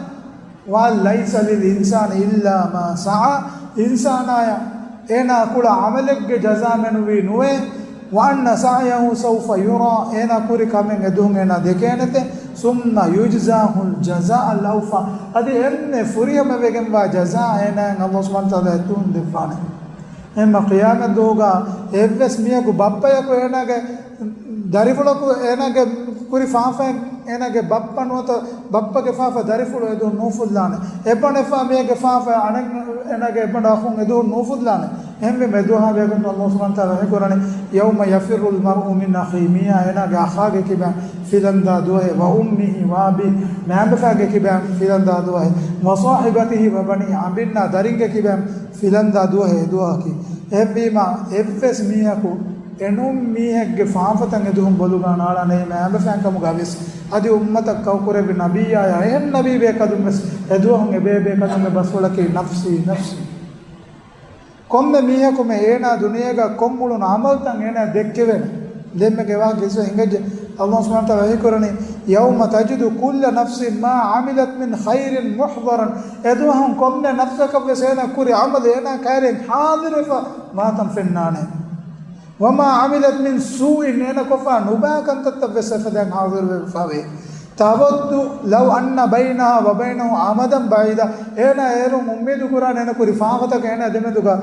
وَأَنْ لَيْسَ لِلْإِنْسَانِ إِلَّا مَا سَعَىٰ. އިންސާނާޔަށް އޭނާ ކުޅަ ޢަމަލެއްގެ ޖަޒާ މެނުވީ ނުވޭ. وَأَنَّ سَعْيَهُ سَوْفَ يُرَىٰ. އޭނާ ކުރި ކަމެއް އެދުވަހު އޭނާ ދެކޭނެތެ. ثُمَّ يُجْزَاهُ الْجَزَاءَ الْأَوْفَىٰ. އަދި އެންމެ ފުރިހަމަވެގެންވާ ޖަޒާ އޭނާއަށް ﷲ ސުބްޙާނަހޫ ވަތަޢާލާ އެދުވަހު ދެއްވާނެ. އެހެންމަ ޤިޔާމަތް ދުވަހުގަ އެއްވެސް މީހަކު ބައްޕަޔަކު އޭނާގެ ދަރިފުޅަކު އޭނާގެ ކުރި ފާފައިން އޭނާގެ ބައްޕަ ނުވަތަ ބައްޕަގެ ފާފަ ދަރިފުޅު އެދުވަހު ނޫފުއްލާނެ. އެބަނޑުފާ މީހެއްގެ ފާފަ އަނެއް އޭނާގެ އެބަނޑު އަޚުން އެދުވަހު ނޫފުއްލާނެ. އެހެންވީމަ އެދުވަހާ ބޭކަލުން ﷲ ސުބްޙާނަހޫ ވަތަޢާލާ ވަޙީ ކުރަނީ، يَوْمَ يَفِرُّ الْمَرْءُ مِنْ أَخِيهِ، މީހާ އޭނާގެ އަޚާގެ ކިބައިން ފިލަންދާ ދުވަހެއް، وَأُمِّهِ، وَأَبِيهِ، މައިންބަފައިގެ ކިބައިން ފިލަންދާ ދުވަހެއް، وَصَاحِبَتِهِ وَبَنِيهِ، އަނބިންނާ ދަރިންގެ ކިބައިން ފިލަންދާ ދުވަހެއް އެދުވަހަކީ. އެހެންވީމަ އެއްވެސް މީހަކު އެނޫން މީހެއްގެ ފާފަތައް އެދުވަހުން ބޮލުގަ ނާޅާނެ މައިންބަފައިން ކަމުގަ ވެސް. އަދި އުއްމަތަށް ކައުކުރެއްވި ނަބިއްޔާޔާ އެހެން ނަބީ ބޭކަލުން ވެސް އެދުވަހުން އެބޭބޭކަލުންގެ ބަސްފުޅަކީ ނަފްސީ، ނަފްސީ. ކޮންމެ މީހަކު މެ އޭނާ ދުނިޔޭގަ ކޮށްއުޅުނު އަމަލްތައް އޭނާ ދެއްކެވޭނެ. ދެންމެ ގެވާ ގިސްވެ ހިނގައްޖެ. ﷲ ސުބްޙާނަހޫ ވަތަޢާލާ ވަޙީ ކުރަނީ، يَوْمَ تَجِدُ كُلُّ نَفْسٍ مَا عَمِلَتْ مِنْ خَيْرٍ مُحْضَرًا. އެދުވަހުން ކޮންމެ ނަފްސަކަށް ވެސް އޭނާ ކުރި އަމަލު އޭނާ ކައިރިން ހާޟިރުވެފަ މާތަން ފެންނާނެ. وَمَا عَمِلَتْ مِنْ سُوءٍ، އޭނަ ކޮށްފަ ނުބައި ކަންތައްތައް ވެސް އެފަދައިން ހާޟިރުވެފަވޭ. تَوَدُّ لَوْ أَنَّ بَيْنَهَا وَبَيْنَهُ أَمَدًا بَعِيدًا، އޭނަ އޭރުން އުއްމީދު ކުރާނެ އޭނަ ކުރި ފާފަތަކަށް އޭނަ ދެމެދުގަ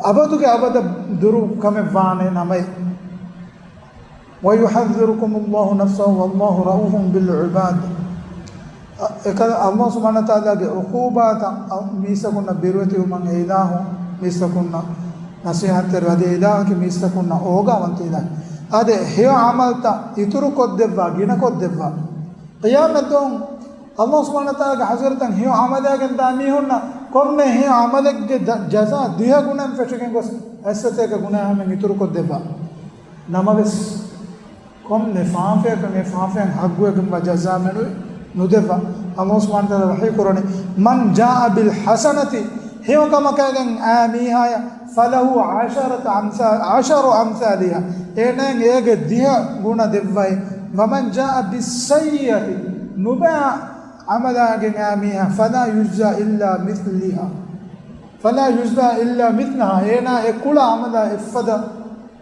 އަބަދުގެ އަބަދަށް ދުރު ކަމެއް ވާނެ ނަމައެއް. وَيُحَذِّرُكُمُ اللَّهُ نَفْسَهُ وَاللَّهُ رَءُوفٌ بِالْعِبَادِ. އެކަލަ ﷲ ސުބްޙާނަހޫ ވަތަޢާލާގެ ޢުޤޫބާތައް މީސްތަކުންނަށް ބިރުވެތިވުމަށް އެ އިލާހު މީސްތަކުންނަށް ނަޞޭޙަތްތެރިވޭ. އަދި އެ އިލާހަކީ މީސްތަކުންނަށް އޯގާވަންތަ އިލާހެއް. އާދެ، ހެޔޮ ޢަމަލްތައް އިތުރުކޮށްދެއްވާ، ގިނަކޮށްދެއްވާ. ޤިޔާމަތްދުވަހު ﷲ ސުބްޙާނަހޫ ވަތަޢާލާގެ ޙަޟްރަތަށް ހެޔޮ ޢަމަލެއް ގެންދާ މީހުންނަށް ކޮންމެ ހެޔޮ ޢަމަލެއްގެ ދަ-، ޖަޒާ ދިހަ ގުނައިން ފެށިގެން ގޮސް އެއްސަތޭކަ ގުނައިން ހަމައިން އިތުރުކޮށްދެއްވާ. ނަމަވެސް، ކޮންމެ ފާފައަކަށް އެ ފާފައިން ހައްގުވެގެންވާ ޖަޒާ މެނުވެ ނުދެއްވާ. ﷲ ސުބްޙާނަހޫ ވަތަޢާލާ ވަޙީ ކުރަނީ، مَنْ جَاءَ بِالْحَسَنَةِ، ހެޔޮ ކަމަކާގެން އައި މީހާޔަށް، فَلَهُ عَشْرَةُ أَمْثَالِ، عَشْرُ أَمْثَالِهَا، އޭނައަށް އޭގެ ދިހަ ގުނަ ދެއްވައި. وَمَنْ جَاءَ بِالسَّيِّئَةِ، ނުބައި ޢަމަލާގެން އައި މީހާ، فَلَا يُجْزَى إِلَّا مِثْلَهَا، فَلَا يُجْزَى إِلَّا مِثْلَهَا، އޭނާ އެ ކުޅަ ޢަމަލާ އެއްފަދަ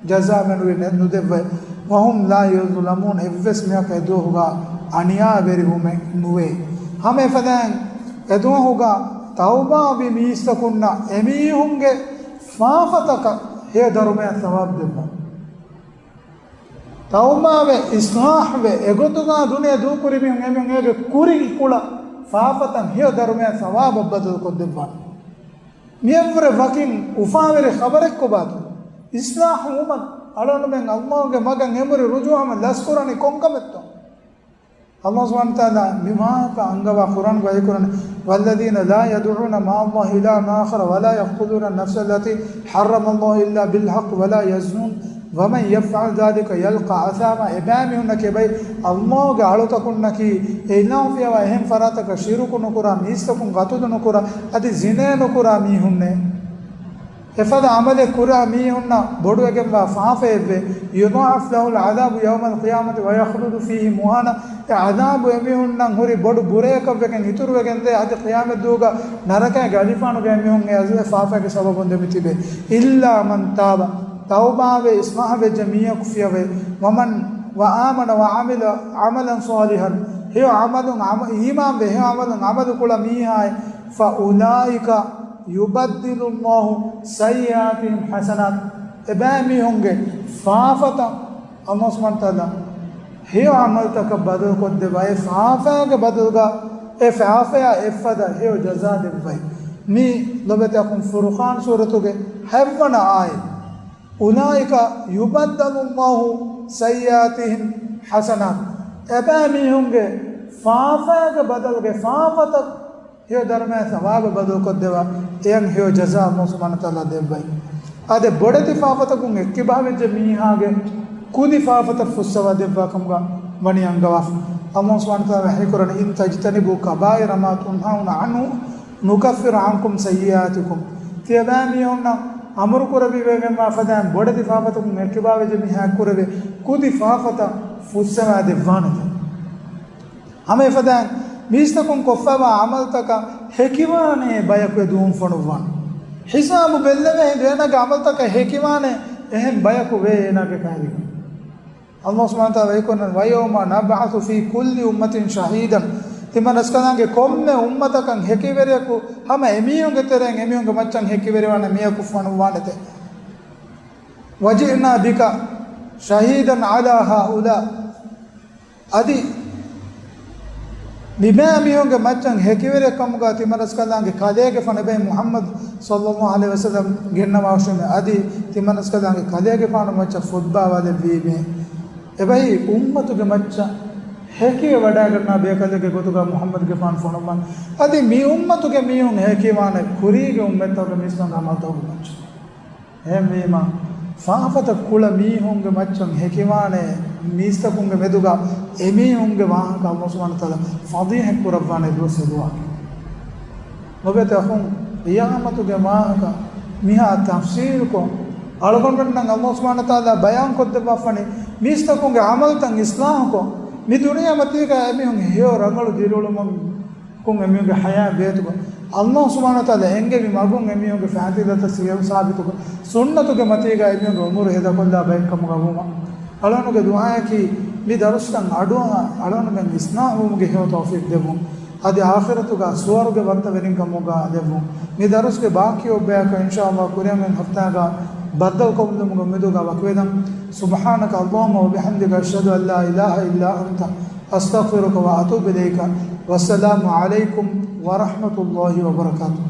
ޖަޒާ މެނުވެ ނެ-، ނުދެއްވައި. وَهُمْ لَا يُظْلَمُونَ، އެއްވެސް މީހަކަށް އެދުވަހުގަ އަނިޔާވެރިވުމެއް ނުވޭ. ހަމަ އެފަދައިން އެދުވަހުގަ ތައުބާވި މީސްތަކުންނަށް އެމީހުންގެ ފާފަތަކަށް ހެޔޮ ދަރުމަޔަށް ސަވާބު ދެއްވާ. ތައުބާވެ، އިޞްލާޙްވެ، އެގޮތުގަ ދުނިޔެ ދޫކުރި މީހުން އެމީހުން އޭގެ ކުރިން ކުޅަ ފާފަތައް ހެޔޮ ދަރުމަޔަށް ސަވާބަށް ބަދަލުކޮށްދެއްވާނެ. މިއަށްވުރެ ވަކިން އުފާވެރި ޚަބަރެއް ކޮބާތޯ؟ އިޞްލާޙު ވުމަށް އަޅުގަނޑުމެން ﷲގެ މަގަށް އެނބުރި ރުޖޫޢަވަން ލަސްކުރަނީ ކޮންކަމެއްތޯ؟ ﷲ ސުބްޙާނަހޫ ވަތަޢާލާ މި މާތް އަންގަވާ ޤުރްއާންގައި ކުރަނީ، وَالَّذِينَ لَا يَدْعُونَ مَعَ اللَّهِ إِلَٰهًا آخَرَ وَلَا يَقْتُلُونَ النَّفْسَ الَّتِي حَرَّمَ اللَّهُ إِلَّا بِالْحَقِّ وَلَا يَزْنُونَ وَمَنْ يَفْعَلْ ذَٰلِكَ يَلْقَ أَثَامًا. އެބައިމީހުންނަށް ކިޔަވައި، ﷲގެ އަޅުތަކުންނަކީ އެ އިލާހު ފިޔަވާ އެހެން ފަރާތަކަށް ޝިރުކު ނުކުރާ، މީސްތަކުން ޤަތުލު ނުކުރާ، އަދި ޒިނޭ ނުކުރާ މީހުންނޭ. އެފަދަ ޢަމަލެއް ކުރާ މީހުންނަށް ބޮޑުވެގެންވާ ފާފައެއްވޭ. يُضَاعَفْ لَهُ الْعَذَابُ يَوْمَ الْقِيَامَةِ وَيُخْلَدْ فِيهِ مُهَانًا. އެ ޢަޛާބު އެމީހުންނަށް ހުރި ބޮޑު ބުރަޔަކަށްވެގެން އިތުރުވެގެންދޭ، އަދި ޤިޔާމަތްދުވަހުގަ ނަރަކައިގެ އަލިފާނުގައި އެމީހުން އެ އަޒާބު ފާފައިގެ ސަބަބުން ދެމިތިބޭ. إِلَّا مَنْ تَابَ، ތައުބާވެ އިޞްލާޙްވެއްޖެ މީހަކު ފިޔަވައި، وَمَنْ، وَآمَنَ وَعَمِلَ عَمَلًا صَالِحًا، ހެޔޮ ޢަމަލުން ޢަމަ-، އީމާންވެ ހެޔޮ ޢަމަލުން ޢަމަލު ކުޅަ މީހާއެއް، فَأُولَٰئِكَ يُبَدِّلُ اللَّهُ سَيِّئَاتِهِمْ حَسَنَاتٍ، އެބައިމީހުންގެ ފާފަތައް ﷲ ސުބްޙާނަހޫ ވަތަޢާލާ ހެޔޮ ޢަމަލުތަކަށް ބަދަލުކޮށްދެއްވައި، އެ ފާފައިގެ ބަދަލުގަ އެ ފާފަޔާ އެއްފަދަ ހެޔޮ ޖަޒާ ދެއްވައި. މީ ލޮބެތި އަޚުން ފުރުޤާން ސޫރަތުގެ ހަތްވަނަ އާޔަތް. أُولَٰئِكَ يُبَدِّلُ اللَّهُ سَيِّئَاتِهِمْ حَسَنَاتٍ، އެބައިމީހުންގެ ފާފައިގެ ބަދަލުގެ ފާފަތައް ހެޔޮ ދަރުމަޔަށް ސަވާބަށް ބަދަލުކޮށްދެވާ، އެޔަށް ހެޔޮ ޖަޒާ ﷲ ސުބްޙާނަހޫ ވަތަޢާލާ ދެއްވައި. އާދެ، ބޮޑެތި ފާފަތަކުން އެއްކިބާވެއްޖެ މީހާގެ ކުދި ފާފަތައް ފުއްސަވާ ދެއްވާ ކަމުގަ ވަނީ އަންގަވާފަ. ﷲ ސުބްޙާނަހޫ ވަތަޢާލާ ވަޙީކުރަނީ، إِنْ تَجْتَنِبُوا كَبَائِرَ مَا تُنْهَوْنَ عَنْهُ نُكَفِّرْ عَنْكُمْ سَيِّئَاتِكُمْ. ތިޔަބައިމީހުންނަށް އަމުރު ކުރެއްވިވެގެންވާ ފަދައިން ބޮޑެތި ފާފަތަކުން އެއްކިބާވެއްޖެ މީހާ ކުރެވޭ ކުދި ފާފަތައް ފުއްސަވާ ދެއްވާނެތަ؟ ހަމަ އެފަދައިން މީސްތަކުން ކޮށްފައިވާ ޢަމަލުތަކަށް ހެކިވާނޭ ބަޔަކު އެދުވަހުން ފޮނުއްވާން. ހިސާބު ބެއްލެވޭ ހިނދު އޭނާގެ ޢަމަލުތަކަށް ހެކިވާނޭ އެހެން ބަޔަކު ވޭ އޭނާގެ ކައިރިގަ. ﷲ ސުބްޙާނަހޫ ވަތަޢާލާ ވަޙީކުރަނީ، وَيَوْمَ نَبْعَثُ فِي كُلِّ أُمَّةٍ شَهِيدًا. ތިމަން ރަސްކަލާނގެ ކޮންމެ އުއްމަތަކަށް ހެކިވެރިޔަކު ހަމަ އެމީހުންގެ ތެރެއިން އެމީހުންގެ މައްޗަށް ހެކިވެރިވާނެ މީހަކު ފޮނުއްވާނެތެ. وَجِئْنَا بِكَ شَهِيدًا عَلَىٰ هَٰؤُلَاءِ. އަދި މިބައިމީހުންގެ މައްޗަށް ހެކިވެރިއެއް ކަމުގަ ތިމަންރަސްކަލާނގެ ކަލޭގެފާނު އެބައި މުޙައްމަދު ޞައްލައްލާހު ޢަލައިހި ވަސައްލަމް ގެންނަވާށެވެ. އަދި ތިމަންރަސްކަލާނގެ ކަލޭގެފާނު މައްޗަށް ޚުޠްބާވާލެއްވީމޭ. އެބައި އުއްމަތުގެ މައްޗަށް ހެކިވެ ވަޑައިގަންނަވާ ބޭކަލެއްގެ ގޮތުގަ މުޙައްމަދުގެފާނު ފޮނުއްވަން. އަދި މި އުއްމަތުގެ މީހުން ހެކިވާނެ ކުރީގެ އުއްމަތްތަކުގެ މީސްތަކުން ޢަމަލުތަކުގެ މައްޗަށް. އެހެންވީމަ، ފާފަތައް ކުޅަ މީހުންގެ މައްޗަށް ހެކިވާނެ މީސްތަކުންގެ މެދުގަ އެމީހުންގެ ވާހަކަ ﷲ ސުބްޙާނަހޫ ވަތަޢާލާ ފަޟީޙަތް ކުރައްވާނެ ދުވަސް އެދުވާ. ނުބޭތަ އަޚުން، ޤިޔާމަތުގެ ވާހަކަ މިހާ ތަފްޞީލުކޮށް، އަޅުގަނޑުމެންނަށް ﷲ ސުބްޙާނަހޫ ވަތަޢާލާ ބަޔާން ކޮށްދެއްވާފަނި، މީސްތަކުންގެ ޢަމަލުތައް އިޞްލާޙުކޮށް، މި ދުނިޔެ މަތީގަ އެމީހުން ހެޔޮ ރަނގަޅު ދިރިއުޅުމަށް ކުން އެމީހުންގެ ޙަޔާތް ބޭތުގަ ﷲ ސުބްޙާނަހޫ ވަތަޢާލާ އެންގެވި މަގުން އެމީހުންގެ ފައިތިލަތައް ސިޔަ ސާބިތުކޮށް، ސުންނަތުގެ މަތީގަ އެމީހުންގެ ޢުމުރު ހޭދަކޮށްލާ ބައެއްކަމުގަ ވުމަށް. އަޅުގަނޑުގެ ދުޢާއަކީ، މި ދަރުސްތައް އަޑުއަހާ، އަޅުގަނޑުމެން އިޞްލާޙުވުމުގެ ހެޔޮ ތައުފީޤު ދެއްވުން. އަދި އާޚިރަތުގަ ސުވަރުގެ ވައްތަވެރިންކަމުގަ ލެއްވުން. މި ދަރުސްގެ ބާކީ އޮއްބަޔަކަށް އިންޝާﷲ ކުރިއަށް އޮތް ހަފްތާގަ ބައްދަލުކޮށްލުމުގެ އުއްމީދުގަ ވަކިވެދަން. سبحانك اللهم وبحمدك، أشهد أن لا إله إلا أنت، أستغفرك وأتوب إليك. والسلام عليكم ورحمة الله وبركاته.